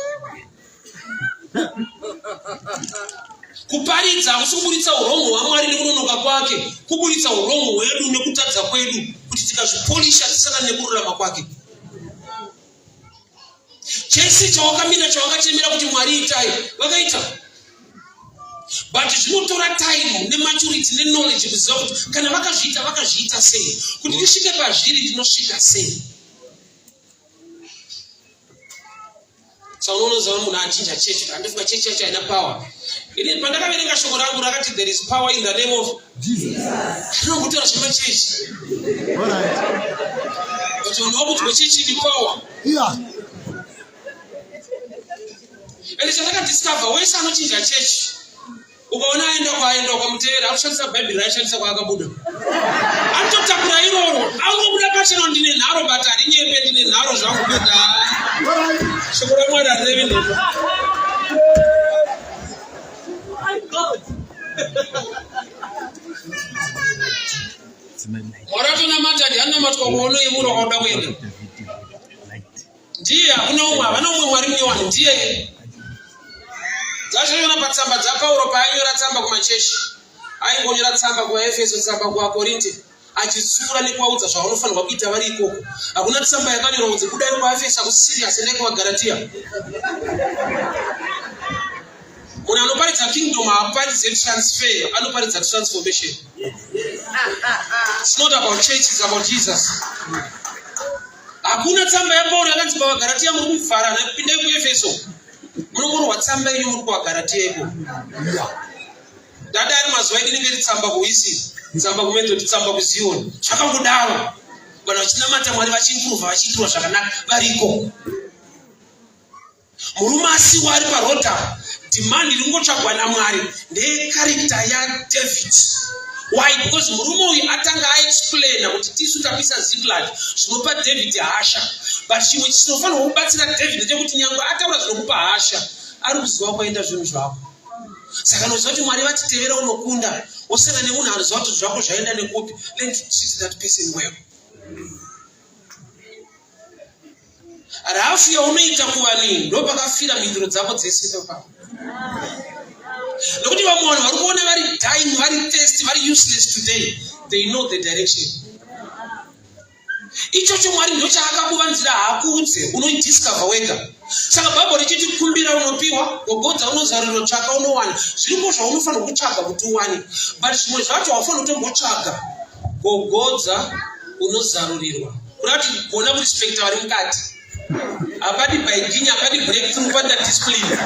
S1: Kuparidza hakusi kuburitsa urongo hwaMwari nekunonoka kwake, kuburitsa urongo hwedu nekutadza kwedu, kuti tikazvipolisha tisangane nekururama kwake. Chese chawakamira, chawakachemera kuti Mwari itai, vakaita, but zvinotora time nematurity neknowledge kuziva kuti kana vakazviita, vakazviita sei, kuti ndisvike pazviri ndinosvika sei. Saka unonoziva munhu achinja chechi, andifunga chechi yacho haina power. Ini pandakaverenga shoko rangu rakati there is power in the name of rinongotaura zvemachechi, but vanhu vakuti wechechi ni power. Ende chandakadiscover, wese anochinja chechi, ukaona aenda kwaaenda, ukamutevera, akushandisa Bhaibheri raishandisa kwaakabuda. Anototakura iroro, angobuda pachena, ndine nharo, but harinyepe, ndine nharo zvangu, but shoko raMwari harirevi nhema.
S2: My God.
S1: Mwari atonamata ati anonamatwa kuonoyemura kwauda kuenda ndiye, hakuna umwe, havana umwe Mwari munyowani, ndiye. Dzazvoiona patsamba dzaPauro, paainyora tsamba kumachechi, aingonyora tsamba kuvaEfeso, tsamba kuvaKorinte, achitsiura nekuvaudza zvavanofanirwa kuita vari ikoko. Hakuna tsamba yakanyorwa kunzi budai kuvaEfeso, kusirias, endai kuvaGaratiya. Munhu anoparidza kingdom haaparidze transfer, anoparidza transformation. It's not about church, it's about Jesus. Hakuna tsamba yaPauro yakanzi pavaGaratiya muri kuvharana, pindai kuEfeso. Munongorwa tsamba yenyu muri kuvaGaratiya iko. Dada ari mazuva edu inenge iri tsamba kuWesley, tsamba kuMethod, tsamba kuZion, zvakangodaro. Vanhu vachinamata Mwari, vachiimprova, vachiitirwa zvakanaka variko. Murume asiwa ari paroad, demand iri kungotsvagwa naMwari ndeyecharacter yaDavid. Why? Because murume uyu atanga aexplaina kuti tisu tapisa Ziklag, zvinopa David hasha. But chimwe chinofanirwa kubatsira David ndechekuti nyange ataura zvinokupa hasha, ari kuziva kwaenda zvinhu zvako. Saka anoziva kuti Mwari vatitevera unokunda, wosangana nemunhu anoziva kuti zvako zvaenda nekupi. Learn to treat that person well. Rafu yaunoita kuvanhu ndo pakafira mhinduro dzako dzese. Papa Nokuti vamwe vanhu vari kuona vari dying, vari thirsty, vari useless today, they know the direction. Ichocho Mwari ndochaakakuvanzira, haakuudze, unoidiscover wega. Saka Bhaibheri richiti kumbira unopiwa, gogodza unozarurirwa, tsvaka unowana. Zviripo zvaunofanirwa kutsvaga kuti uwane, but zvimwe zvacho haufaniri kutombotsvaga. Gogodza unozarurirwa, kuda kuti gona kurespecta vari mukati. Hapadi baiginya, hapadi breakthrough, panoda discipline.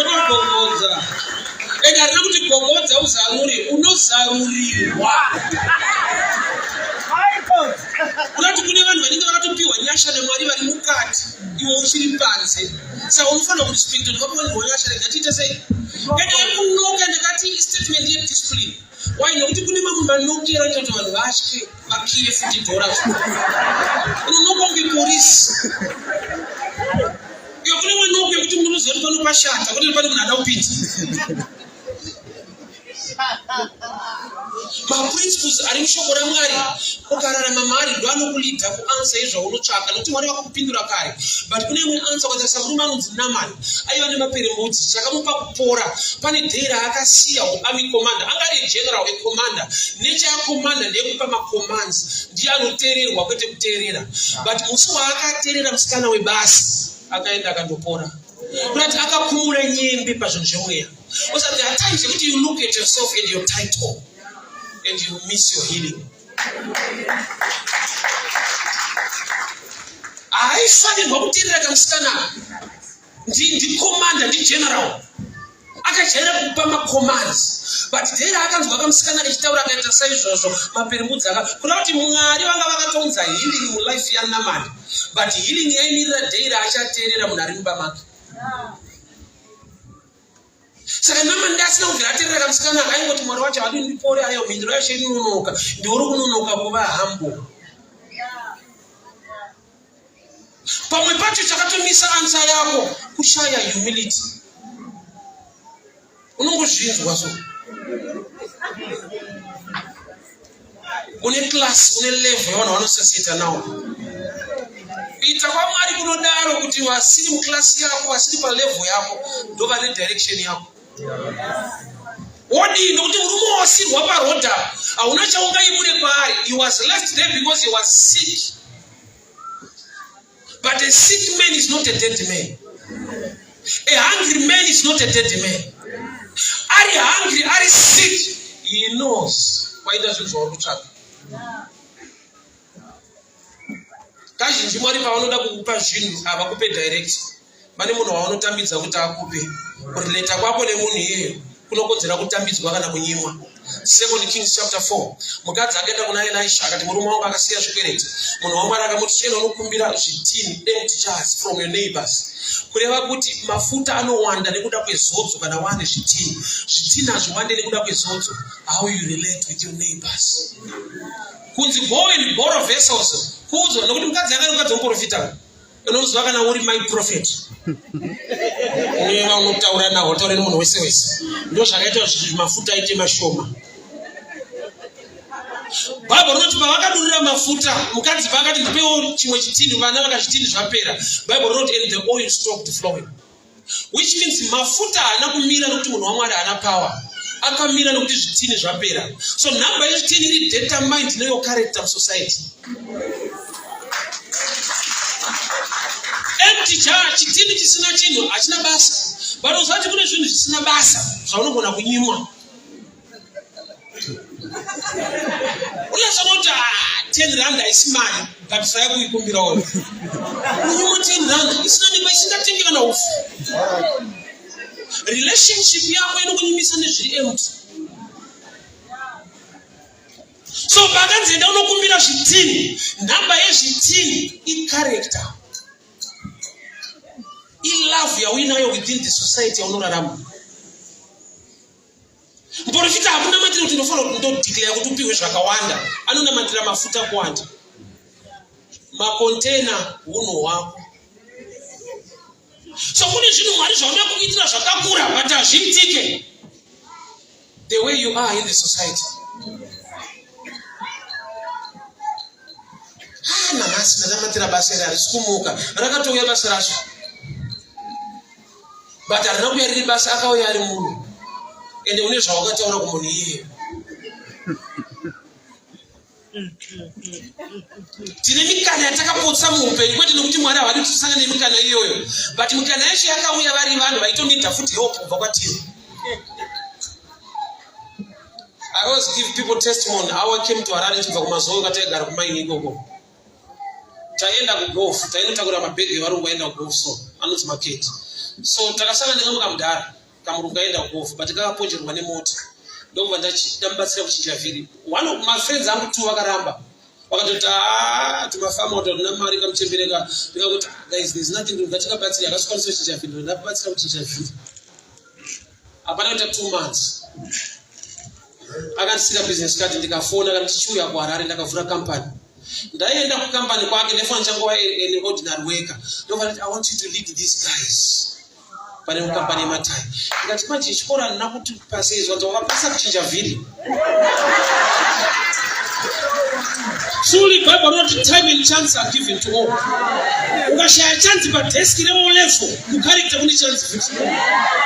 S1: Unotogogodza, ende harina kuti gogodza uzarure, unozarurirwa. Kunati kune vanhu vanenge vakatopiwa nyasha naMwari vari mukati, iwe uchiri panze. Saka unofanira kurespecta kuti vakawanirwa nyasha, rega tiite sei. Ende yekunoka ndakati statement yediscipline. Why? Nokuti kune mamwe manokero anoita kuti vanhu vatye, vakiye futi dhora. Unonoka kunge porisi iyo. Kune manoko ekuti munoziva kuti pano pashata, kuti pane munhu ada kupinza. Maprinciples ari mushoko raMwari, ukararama maari, ndo anokuleada kuanswer izvaunotsvaka, nokuti Mwari vakakupindura kare. But kune imwe answer, ukatarisa murume anonzi Namani, aiva nemaperembudzi. Chakamupa kupora, pane day raakasiya uarmy commander. Anga ari general, ecommander. Nature yacommander ndeyekupa macommands, ndiye anoteererwa, kwete kuteerera. But musi waakateerera musikana webasa, akaenda akandopora. Kurati akakumura nyembe pazvinhu zvemweya. Also, there are times yekuti you look at yourself and your title and you miss your healing. Haaifanirwa kuteerera kamusikana. Ndicommander, ndigeneral, akajaira kupa macommands, but day raakanzwa kamusikana kachitaura, akaita saizvozvo, maperembudzi aka. Kuda kuti Mwari vanga vakatonza healing mulife yaNamani, but healing yaimirira day raachateerera munhu ari mumba make. Saka Namani ndasina kubvira ateerera kamusikana, akaingoti, "Mwari wacho hadi ndipore." Ayo mhinduro yacho inononoka, ndiuri kunonoka kuva humble. Pamwe pacho chakatomisa answer yako kushaya humility. Unongozvinzwa so, une class, une level yavanhu vanososieta nawo. Kuita kwaMwari kunodaro kuti vasiri muclass yako, vasiri palevel yako, ndo vane direction yako. Wodii? Nokuti murume wasirwa parodha, hauna chaungaimure kwaari. He was left there because he was sick, but a sick man is not a dead man. A hungry man is not a dead man. Ari hungry, ari sick, he knows waita zvinhu zvauri kutsvaga. Kazhinji Mwari pavanoda kukupa zvinhu, havakupe direct. Pane munhu wavanotambidza kuti akupe. Kurelata kwako nemunhu iyeyo kunokodzera kutambidzwa kana kunyimwa. Second Kings chapter 4, mukadzi akaenda kuna Elisha akati, "Murume wangu akasiya zvikwereti." Munhu waMwari akamuti, "Chienda unokumbira zvitini, empty jars from your neighbors." Kureva kuti mafuta anowanda nekuda kwezodzo kana wane zvitini. Zvitini hazviwande nekuda kwezodzo. How you relate with your neighbors. Kunzi go and borrow vessels, kuudzwa nokuti mukadzi akari mukadzi wemuprofita. Unoziva kana uri my prophet, uneva unotaura nawo, utaura nemunhu wese wese. Ndo zvakaita kuti mafuta aite mashoma. Bhaibheri rinoti pavakadurira mafuta, mukadzi paakati, "Ndipewo chimwe chitini," vana vakazvitini zvapera. Bhaibheri rinoti, "And the oil stopped flowing," which means mafuta haana kumira nokuti munhu waMwari haana power. Akamira nokuti zvitini zvapera. So nhamba yezvitini iri determined neyour character musociety. Empty jar, chitini chisina chinhu, hachina basa. But usati kune zvinhu zvisina basa zvaunogona kunyimwa. Unyatsonoti, "Ah, R10 haisi mari," but try kuikumbirawo. Unyimwa R10 isina nepa, isingatengi kana ufu. Relationship yako inokunyimisa nezviri empty. So pakanzi enda unokumbira zvitini, nhamba yezvitini icharacter, ilove yauinayo within the society yaunorarama. Muprofita hakunamatira kuti ndinofanira kuti ndodeclare kuti upiwe zvakawanda. Anonamatira mafuta kuwanda, makontena, unhu hwako. So kune zvinhu Mwari zvaunoda kukuitira zvakakura, but hazviitike the way you are in the society. Ah, nanhasi ndanamatira basa iri, harisi kumuka. Rakatouya basa racho. But harina kuuya riri basa, akauya ari munhu. Ende une zvawakataura kumunhu iyeyo. Tine mikana yatakapotsa muupenyu, kwete nekuti Mwari havadi kuti tisangane nemikana iyoyo, but mikana yacho yakauya vari vanhu vaitonida futi help kubva kwatiri. I always give people testimony how I came to Harare ndichibva kuMazowe kwataigara kumaini ikoko. Taienda kugolf, tainotakura mabhegi evarungu vaenda kugolf, so anonzi maketi. So takasangana nekamwe kamudhara kamurungu kaenda kugolf, but kakaponjerwa nemota, ndokubva ndamubatsira kuchinja vhiri. One of my friends angu two vakaramba, vakatoti, "Ah, tumafama kuti hatina mari kamuchembereka." Ndikakuti, "Ah, guys, there's nothing ngatikabatsira." Akasikwanisa kuchinja vhiri, ndabatsira kuchinja vhiri. Hapana kuita 2 months akandisira business card. Ndikafona kana tichiuya kuHarare, ndakavhura company. Ndaienda kukambani kwake, ndaifanira changova an ordinary worker. Ndobva ndati, "I want you to lead these guys pane mukambani yematai." Ndikati, "Manje chikoro handina kuti pasei." Zvanzi, "Wakapasa kuchinja vhiri." Truly, Bible rinoti time and chance are given to all. Ukashaya chance padeski reO level, mucharacter kune chance futi.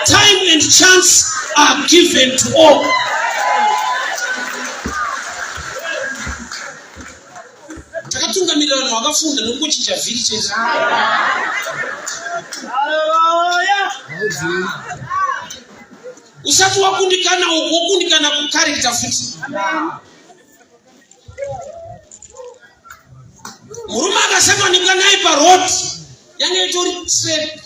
S1: Time and chance are given to all. Takatungamirira vanhu vakafunda nokungochinja vhiri chete.
S2: Hallelujah.
S1: Usati wakundikana uku, wokundikana kucharacter futi. Murume akasanganika naye paroad, yange itori trap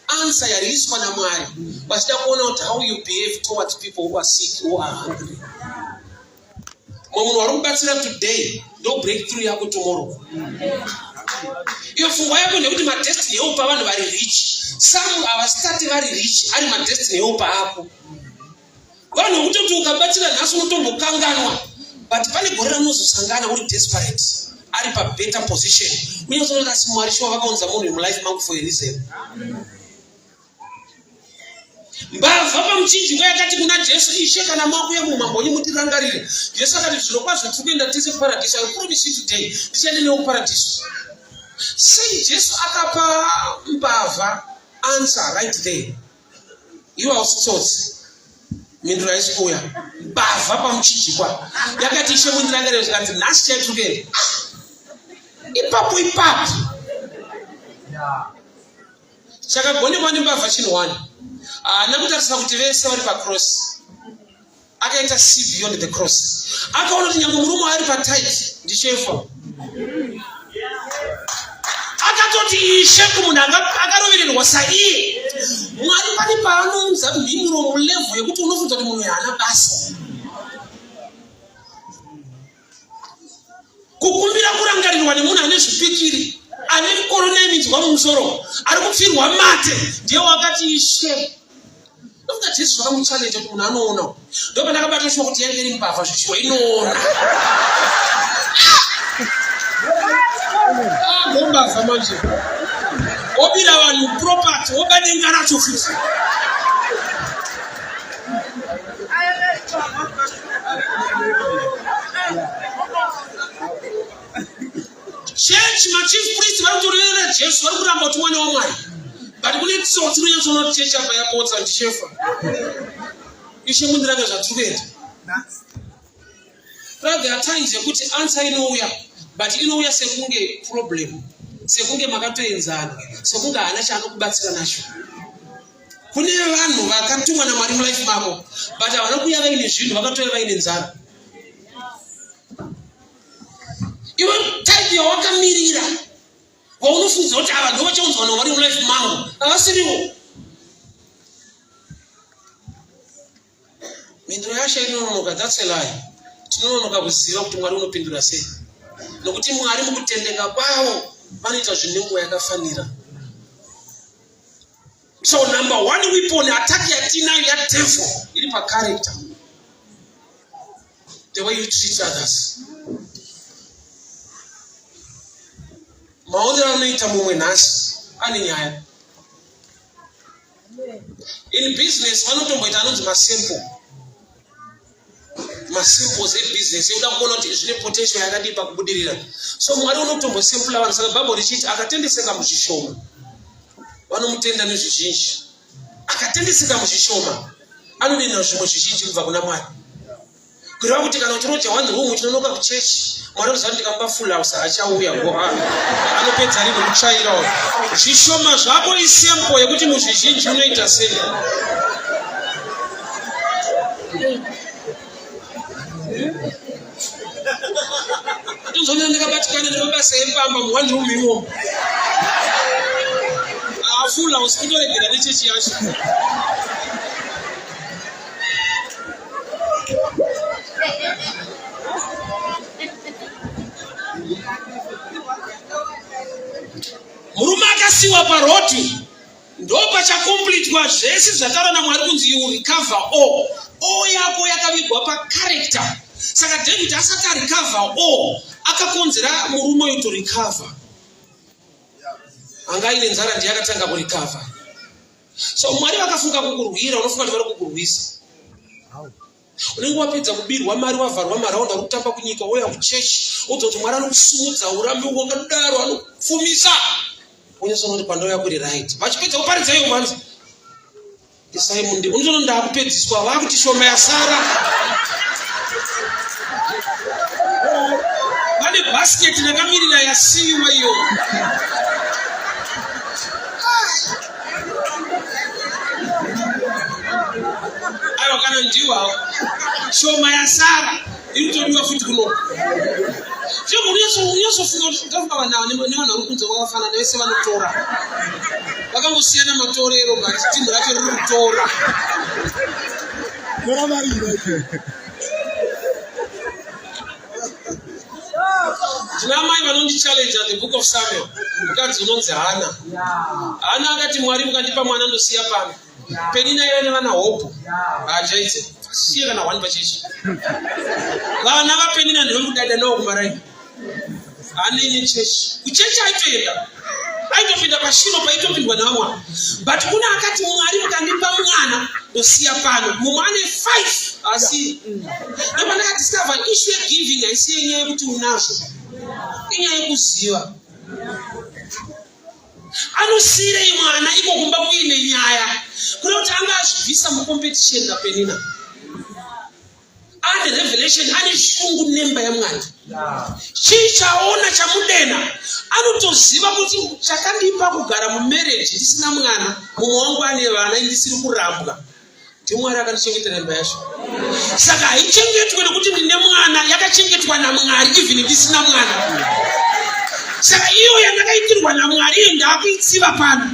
S1: answer yariiswa naMwari, vachida kuona kuti how you behave towards people who are sick, who are hungry. Mumwe munhu wari kubatsira today ndo breakthrough yako tomorrow. Iyo pfungwa yako ndekuti madestiny helper vanhu vari rich. Some havasitati vari rich, ari madestiny helper ako, vanhu vekutoti ukabatsira nhasi unotombokanganwa, but pane gore raunozosangana uri desperate, ari pabetter position. Unyatsoona asi Mwari shuwa vakaunza munhu mulife mangu for a reason. Mbavha pamuchinjikwa yakati kuna Jesu, "Ishe, kana makuya mumambo wenyu mutirangarire." Jesu akati, "Zviro kwazvo tiri kuenda tese kuparadhiso. I promise you today, ndichaende newe kuparadhiso." Sei Jesu akapa mbavha answer right there? Iwe hausi tsotsi, mhinduro haisi kuuya. Mbavha pamuchinjikwa yakati, "Ishe, mundirangarire." Zvikanzi, "Nhasi chai tiri kuenda." Ipapo ipapo chakagonekwa nembavha chinhu one: haana kutarisa kuti vese vari pacross. Akaita see beyond the cross. Akaona kuti nyange murume ari patight ndishefa. Akatoti ishe kumunhu akarovererwa saiye. Mwari pane paanounza mhinduro mulevel yekuti unofunza kuti munhu haana basa. Kukumbira kurangarirwa nemunhu ane zvipikiri, ane korona yeminzwa mumusoro, ari kupfirwa mate, ndiye wakati ishe. Ndofunga Jesu zvakamuchallenge kuti munhu anoona. Ndo pandakabata shuwa kuti yange iri mbavha zvichiwa inoona. Ah, ndombavha manje wobira vanhu property, woba denga racho futi. Church, machief priest vari kutoreverera Jesu, vari kuramba kuti mwana waMwari, but kune tsotsi rinonyatsoona kuti chechi apa yapotsa, ndishefa. "Ishe, mundiranga zvatiri kuenda." There are times yekuti answer inouya, but inouya sekunge problem, sekunge makatoenzana, sekunge haana chaanokubatsira nacho. Kune vanhu vakatumwa naMwari mulife mako, but havana kuuya vaine zvinhu, vakatouya vaine nzara. Iwe type yawakamirira, waunofungidzira kuti ava ndo vachaunzwa naMwari mulife mangu, havasiriwo. Mhinduro yacho inononoka. That's a lie. Tinononoka kuziva kuti Mwari unopindura sei, nokuti Mwari mukutendeka kwavo vanoita zvinhu nenguva yakafanira. So number one weapon attack yatinayo yadevil iri pacharacter, the way you treat others. Maonero anoita mumwe nhasi ane nyaya. In business vanotomboita anonzi masample, masamples ebusiness ekuda kuona kuti zvine potential yakadii pakubudirira. So Mwari unotombosempula vanhu. Saka Bhaibheri richiti akatendeseka muzvishoma vanomutenda nezvizhinji. Akatendeseka muzvishoma anodenha zvimwe zvizhinji kubva kuna Mwari. Kureva kuti kana uchiroja one room uchinonoka kuchechi, Mwari anoziva kuti ndikamupa full house achauya goha anopedza rini kutsvaira. Zvishoma zvako isempo yekuti muzvizhinji unoita sei. Ndozvona ndakabatikana nemabasa epamba muone room imomo. Ah, full house kutoregera nechechi yacho. Murume akasiwa paroti ndopachakomplitwa zvese zvataura namwari kunzi you recover all. All yako yakavigwa pacharacter. Saka David asati arecover all, akakonzera murume uyu to recover. Anga aine nzara ndiye akatanga kurecover. So Mwari vakafunga kukurwira, unofunga kuti vari kukurwisa. Unenge wapedza kubirwa mari, wavharwa maraunda, uri kutamba kunyika, wouya kuchechi, wodza kuti Mwari anokusumudza, urambe wakadaro, anokupfumisa. Wonyatsoona kuti pandauya kuri right. Vachipedza kuparidza iyo mhanzi. Isai mundi, unotoona ndakupedziswa, vakuti shoma yasara. Vane basket rakamirira yasiyiwa iyo. Aiwa kana ndiwo hawo. Shoma yasara iri kutodiwa futi kuno. Unyasofunga kuti tafunga vanhu ava nevanhu vari kunze vakafanana vese vanotora. Vakangosiyana matorero but timu racho riri kutora.
S2: Tora mari iro.
S1: Ndina amai vanondichallenge the book of Samuel. Mukadzi unonzi Hana. Hana akati Mwari mukandipa mwana ndosiya pano. Penina yaiva nevana hobho. Haachaite. Siye kana one pachechi. Vana vaPenina ndevekudada nawo kumaraini. Hanenye chechi. Kuchechi aitoenda. Aitopinda pashino paitopindwa nevamwe. But kuna akati Mwari mukandipa mwana ndosiya pano. Mumwe ane 5 asi ndopandakadiscover issue yegiving haisi yenyaya yekuti unazvo. Inyaya yekuziva. Anosiyirei mwana iko kumba kuine nyaya. Kuda kuti anga azvibvisa mucompetition naPenina. Ane revelation, ane shungu nemba yaMwari. Chii chaona chamudena? Anotoziva kuti chakandipa kugara mumarriage ndisina mwana, mumwe wangu ane vana, ndisiri kurambwa. NdiMwari akandichengetera imba yacho. Saka haichengetwe nekuti ndine mwana, yakachengetwa naMwari even ndisina mwana. Saka iyo yandakaitirwa naMwari iyo ndakuitsiva pano.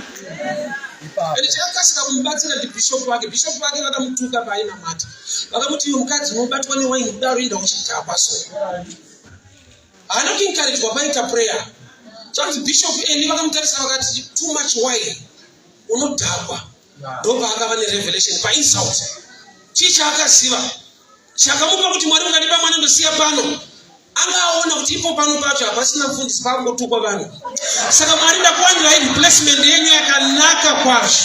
S1: Ende chakakasika kumubatsira ndibhishopu wake. Bhishopu wake vakamutuka paainamata. Vakamuti iwe mukadzi unobatwa newaini kudaro enda uchidhakwa so. Haana kuencouragwa paita prayer. Zvanzi Bishop Eli vakamutarisa vakati too much wine unodhakwa. Ndopaakava nerevelation painsult. Chii chaakaziva? Chakamupa kuti Mwari mukandipa mwana ndosiya pano. Anga aona kuti ipo pano pacho hapasina mufundisi pakungotukwa vanhu. Saka Mwari ndakuwanirai replacement yenyu yakanaka kwazvo.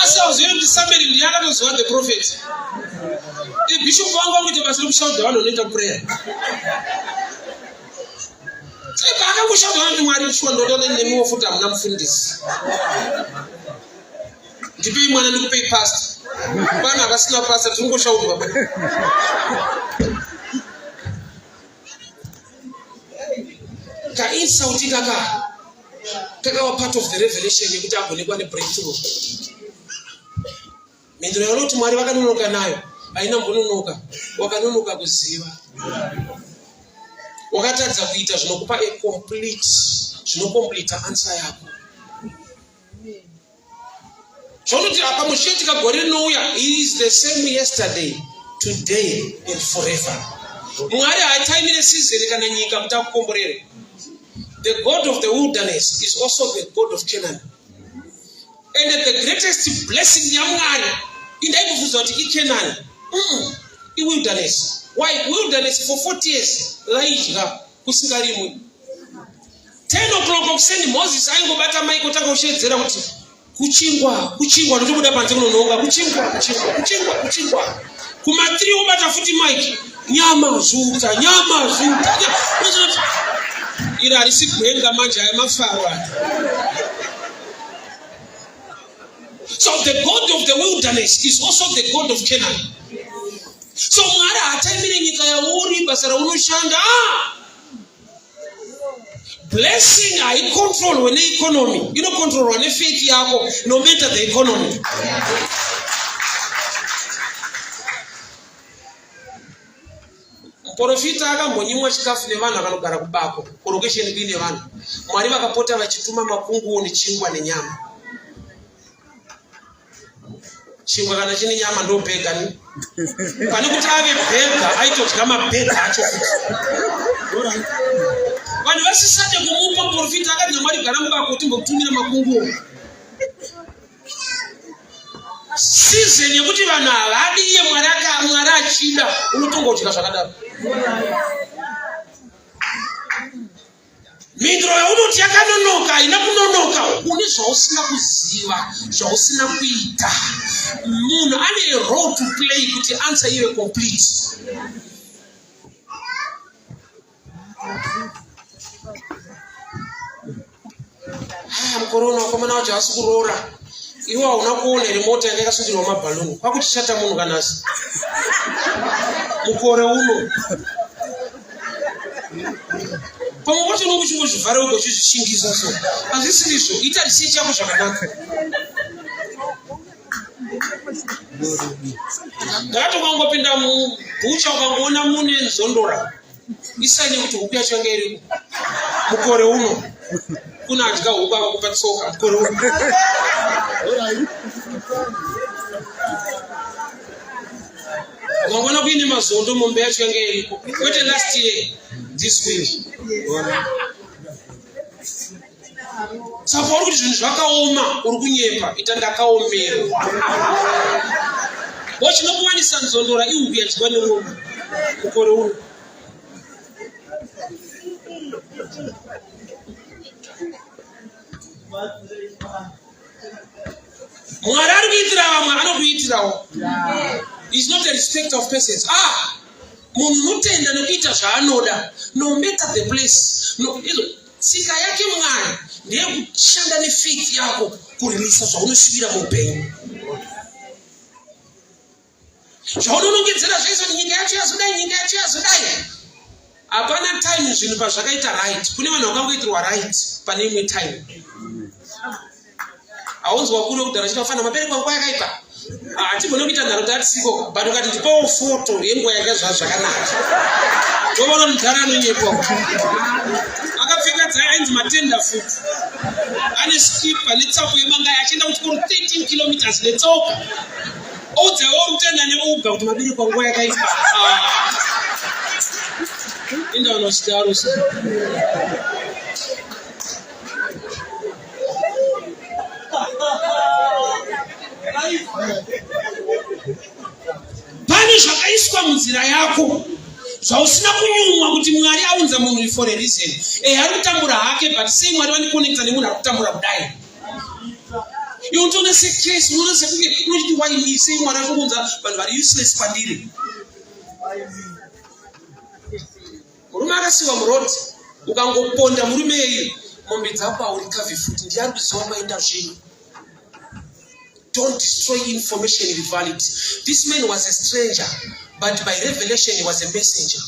S1: Asi hauzivi kuti Samuel ndiye akatoziva the prophet. Bishop wangu vangoita basa rekushauda vanhu vanoita prayer. Paakangoshaudwa vanhu Mwari shuwa ndoda nemiwo futi hamuna mufundisi. Ndipei mwana ndikupei pastor. Pano havasina pastor tingoshaudwa baba. Ka insult kaka kakawa part of the revelation yekuti agonekwa nebreakthrough. Mhinduro yaunoti Mwari vakanonoka nayo haina mbononoka, wakanonoka kuziva. Wakatadza kuita zvinokupa a complete, zvinocompleta answer yako. Zvaunoti apa muchiitika gore rinouya, he is the same yesterday, today and forever. Mwari haataimire season kana nyika kuti akukomborere. The God of the wilderness is also the God of Canaan. And the greatest blessing yaMwari indaikubvunza kuti iCanaan. Iwilderness. Why? Wilderness for 40 years vaidya kusingarimwi. 10 o'clock kuseni Moses aingobata maiko otanga kushedzera kuti kuchingwa kuchingwa ndotobuda panze kunononga kuchingwa kuchingwa kuchingwa kuchingwa kuma 3 obata futi mike nyama zvuta nyama zvuta. Iri harisi gwenga manje, aya mafaro aya. So the God of the wilderness is also the God of Canaan. So Mwari haataimire nyika yauri, basa raunoshanda. Ah! Blessing haicontrolwe neeconomy, inocontrolwa nefaith yako, no matter the economy. Muprofita akambonyimwa chikafu nevanhu akanogara kubako kurokesheni kuine vanhu. Mwari vakapota vachituma makunguo nechingwa nenyama. Chingwa kana chine nyama ndo bhega ni. Pane kuti ave bhega aitodya mabhega acho futi. Vanhu vasisade kumupa muprofita akati naMwari gara mubako timbokutumira makunguo. Season yekuti vanhu havadi iye Mwari Mwari achida unotongodya zvakadaro. Mhinduro yaunoti yakanonoka haina kunonoka, une zvausina kuziva, zvausina kuita. Munhu ane role to play kuti answer ive complete. Ah, mukore uno vakomana vacho havasi kuroora. Iwe hauna kuona here mota yanga yakasungirwa mabhaluni kwakuchichata munhu kanasi mukore uno. Pamwe pacho unonge uchingozvivhara wega uchizvishingisa, so hazvisirizvo. Ita research yako zvakanaka. Ndakati ukangopinda mubhucha ukangoona mune nzondora, isanye kuti huku yacho yanga iriko. Mukore uno kuna adya huku akakupa tsoka mukore uno. Ukangoona kuine mazondo, mombe yacho yanga iriko, kwete last year, this week. Saka uri kuti zvinhu zvakaoma, uri kunyepa. Ita ndakaomerwa. Bo chinokuwanisa nzondora ihuku yadyiwa nemombe mukore uno. Mwari ari kuitira vamwe anokuitirawo. Is not a respect of persons. Ah, munhu unotenda nekuita zvaanoda, no matter the place. No, izvo tsika yake Mwari ndeyekushanda nefaith yako kurimisa zvaunosvira muupenyu, zvaunonongedzera zvese kuti nyika yacho yazodai, nyika yacho yazodai. Hapana time zvinhu pazvakaita right. Kune vanhu vakangoitirwa right pane imwe time. Haunzwa kure kudhara chita kufanira mabereko nguva yakaipa, hatigone kuita nharo tatisiko, but ukati ndipawo foto yenguva yanga zva zvakanaka, toona mudhara anonyepa akapfeka dzai ainzi matenda futi, ane skipa netsapo yemangai, achienda kuchikoro 13 kilometers netsoka. Oudzawo uri kutenda neuga kuti mabereko nguva yakaipa. Inda unochidaro so. Pane zvakaiswa munzira yako zvausina kunyumwa kuti Mwari aunza munhu for a reason. E, ari kutambura hake, but sei Mwari vandikonekta nemunhu ari kutambura kudai? Iwe unotoona secase, unoona sekunge unochiti why me, sei Mwari ari kuunza vanhu vari useless kwandiri? Murume akasiwa muroad, ukangoponda murume iyeyu, mombe dzako haurikavhi futi. Ndiye ari kuziva kwaenda zvinhu. Don't destroy information invalid. This man was a stranger, but by revelation he was a messenger.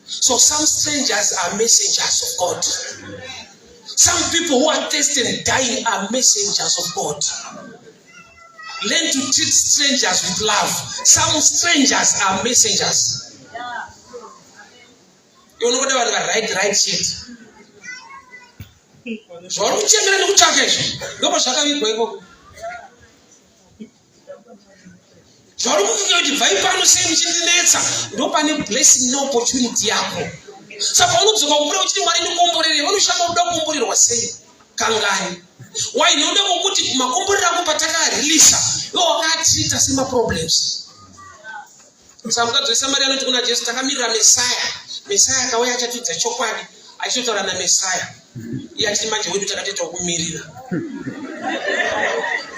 S1: So some strangers are messengers of God. Some people who are thirsty and dying are messengers of God. Learn to treat strangers with love. Some strangers are messengers. Iwe unoda vanhu va right right shit. Zvauri kuchemera nekutsvaka izvo ndoko zvakavigwa ikoko. Zvauri kufunga kuti bvai pano, sei muchindinetsa, ndo pane blessing neopportunity yako. Saka unodzoka kupura uchiti Mwari ndikomborere, vanoshama kuda kukomborerwa sei kangani? Why? Nekuda kwokuti makomborero ako patakarilisa iwo wakaatrita semaproblems. Saka mukadzi weSamaria anoti kuna Jesu, takamirira Mesaya, Mesaya akauya achatiudza chokwadi. Achitotaura naMesaya, iye achiti manje wedu takatoita kumirira.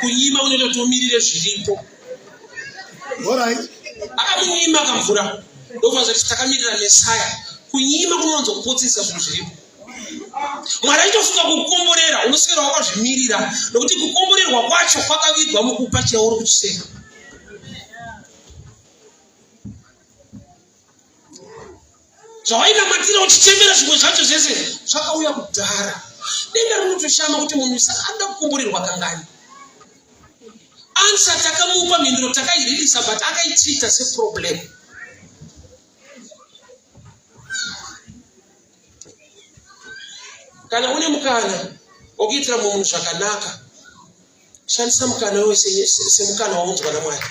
S1: Kunyima unoita kuti umirire zviripo. Akamunyima akamvura, ndokuvanza kuti takamirira Mesaya. Kunyima kunowanza kupotsesa zvinhu zviripo. Mwari achitofunga kukukomborera, unoswera wakazvimirira, nokuti kukomborerwa kwacho kwakavigwa mukupa chauri kuchiseka. Zvawainamatira uchichemera zvimwe zvacho zvese zvakauya kudhara. Denga rinotoshama kuti munhu anoda kukomborerwa kangani. Answer takamupa, mhinduro takairirisa, but akaitrita seproblem. Kana une mukana wokuitira mumwe munhu zvakanaka, shandisa mukana iwoyo semukana waunzwa naMwari.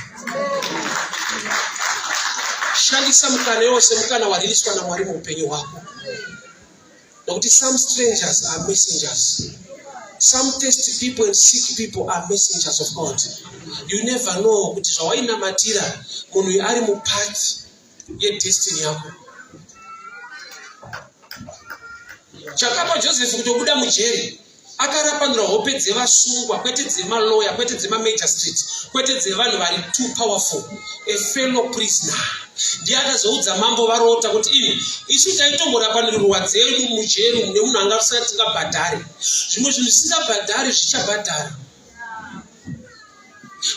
S1: Shandisa mukana iwoyo semukana waririswa naMwari muupenyu hwako, nokuti some strangers are messengers. Some thirsty people and sick people are messengers of God. You never know kuti zvawainamatira munhu uyu ari mupath yedestiny yako. Chakapa Joseph kutobuda mujeri, akarapanura hope dzevasungwa, kwete dzemaloya, kwete dzemamagistrate, kwete dzevanhu vari too powerful. A fellow prisoner ndiye akazoudza mambo varota kuti imi, isu taitomborapanurwa dzedu mujeri mune munhu anga usati tingabhadhare. Zvimwe zvinhu zvisingabhadhari zvichabhadhara.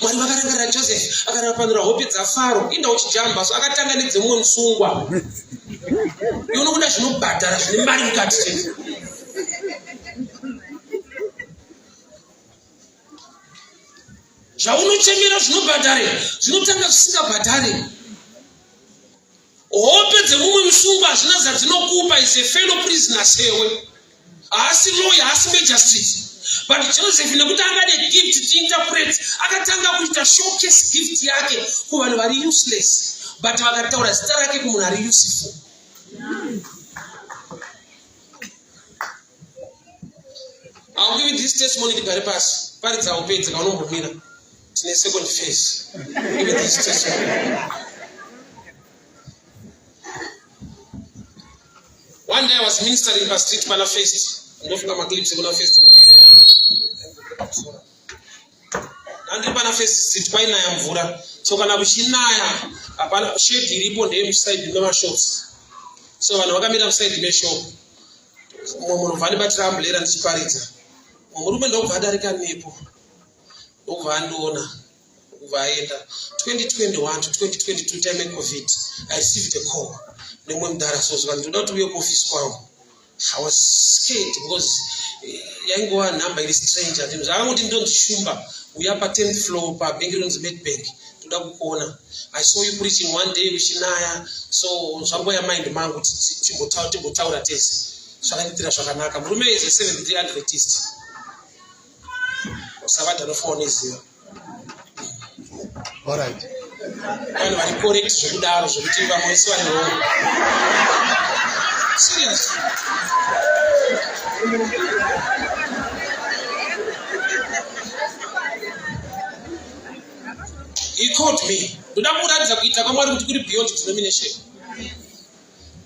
S1: Mwari vakarangarira Joseph, akarapanura hope dzaFaro. Inda uchijamba, so akatanga nedzemumwe musungwa. Iwe unokuda zvinobhadhara zvine mari mukati chete. Zvaunochemera zvinobhadhare zvinotanga zvisingabhadhare. Hope dzemumwe musungwa hazvina zadzinokupa, is a fellow prisoner sewe. Haasi lawyer, haasi magistrate. But Joseph, nekuti anga ane gift to interpret, akatanga kuita showcase gift yake kuvanhu vari useless, but vakataura zita rake kumunhu ari useful. I'll give you this testimony tigare pasi. Paridza upedze kaunombomira. Tine second phase. Give you this testimony. One day I was ministering pa street pana First. Ndofunga maclips kuna First. Ndandiri pana First Street, kwainaya mvura. So kana kuchinaya, hapana shade iripo, ndeyemuside memashops. So vanhu vakamira muside meshop. Mumwe munhu bva andibatira umbrella ndichiparidza. Murume ndokubva adarika nepo, ndokubva andiona, ndokubva aenda. 2021 to 2022, time yeCovid, I received a call nemumwe mudhara. So zvikanzi, ndoda kuti uye kuofisi kwangu. I was scared because yaingova nhamba iri stranger. Zvakangoti ndonzi Shumba, uya pa10th floor pabhengi rinonzi Medbank, toda kukuona. I saw you preaching one day kuchinaya, so zvangoya mind mangu timbotaura tese. Zvakandiitira zvakanaka. Murume is a Seventh Day Adventist. Usavadha nofa unoziva.
S3: Alright.
S1: Vanhu vari correct zvekudaro zvekuti vamwe vese vari wrong. Serious. He called me. Ndoda kuratidza kuita kwaMwari kuti kuri beyond denomination.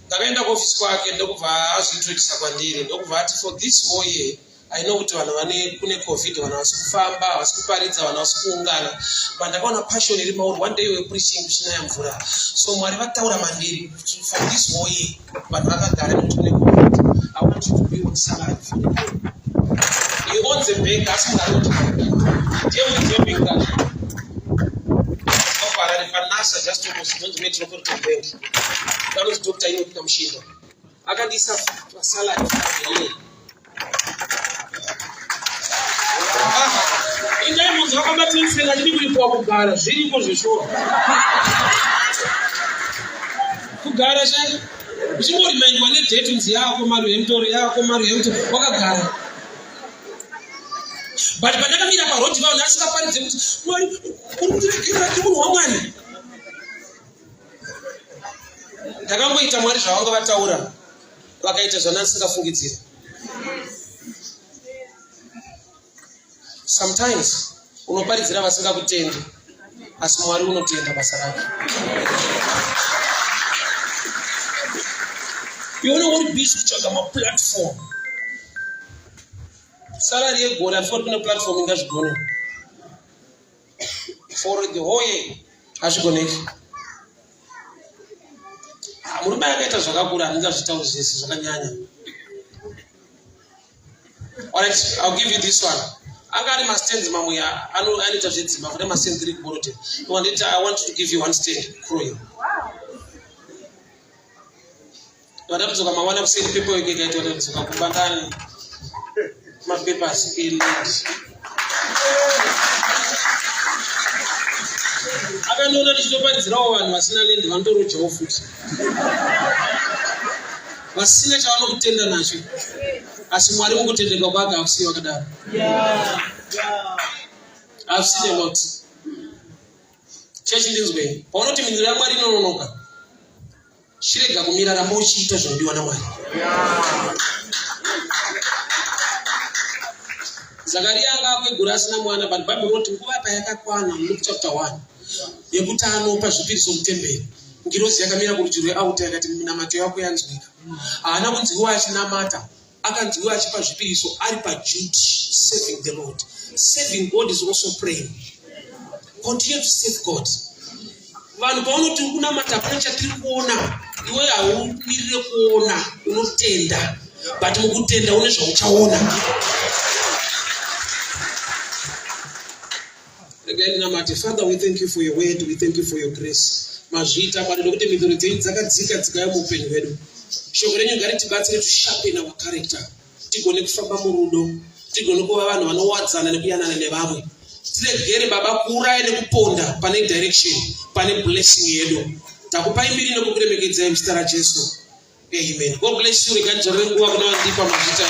S1: Ndakaenda kuofisi kwake, ndokubva azviintrodusa kwandiri, ndokubva ati, for this whole year, I know kuti vanhu vane kune COVID, vanhu havasi kufamba, havasi kuparidza, vanhu havasi kuungana, but ndakaona passion iri mauri. One day you were preaching kuchinaya mvura, so Mwari vataura mandiri kuti for this whole year vanhu vakagara nekuti kune COVID, I want you to be on salary for the year. He owns a bank, asi munhu ari kuti ndiye muridzi webank racho Harare paNasa, just opposite, inonzi Metropolitan Bank. Vanonzi Dr. Enoch Kamushinda. Akandiisa pasalary for the year. Indai munzi vakabatiseka ndiri kuripiwa kugara, zviriko zveshuwa. Kugara chai uchingorimaindwa nedate, unzi yako mari yemutoro, yako mari yemutoro, wakagara. But pandakamira parodi, vanhu asingaparidze kuti Mwari uri kutiregerera, tiri munhu waMwari. Ndakangoita Mwari zvavanga vataura, vakaita zvandasingafungidzira. Sometimes unoparidzira vasingakutendi, asi Mwari unotenda basa rake. Iwe unenge uri busy kutsvaga maplatform. Salary yegore, handifoti kune platform ingazvigone for the whole year, hazvigoneki. Ah, murume akaita zvakakura, handingazvitauri zvese zvakanyanya. Alright, I'll give you this one. Anga ari mastands mamwe anoita zvedzimba kune mastand iri kuborotera. Wanditi I want to give you one stand kuroyo. Vada kudzoka mawana kuseri paperwork ikaitwa kudzoka kumba ndani mapapers eland. Akandiona ndichitoparidzirawo vanhu vasina land vanotorojawo futi. Vasina chavanokutenda nacho. Asi Mwari mukutendeka kwake hakusiyi vakadaro. I've seen a lot. Chechi ndinzwei. Paunoti mhinduro yaMwari inononoka. Chirega kumira ramba uchiita zvinodiwa naMwari. Zakaria anga akwegura asina mwana but Bible rinoti nguva payakakwana Luke chapter 1 yekuti anopa zvipiriso mutemberi ngirozi yakamira kurudyi rweauta yakati minamato yako yanzwika. Haana kunzwiwa achinamata akanzwiwa achipa zvipiriso ari paduty serving the Lord. Serving God is also praying. Continue to serve God. Vanhu paunoti uri kunamata hapana chatiri kuona, iwe haumirire kuona, unotenda, but mukutenda une zvauchaona. Regai ndinamate. Father, we thank you for your word, we thank you for your grace. Mazviita Mwari nokuti mhinduro dzenyu dzakadzika dzikauya muupenyu hwedu. Shoko renyu ngaritibatsire to sharpen our character, tigone kufamba murudo, tigone kuva vanhu vanowadzana nekuyanana nevamwe. Tiregere Baba kuuraya nekuponda pane direction, pane blessing yedu. Takupai mbiri nekukuremekedzai muzita raJesu. Amen. God bless you. Regai ndidzorere nguva kuna vandipa mazvita.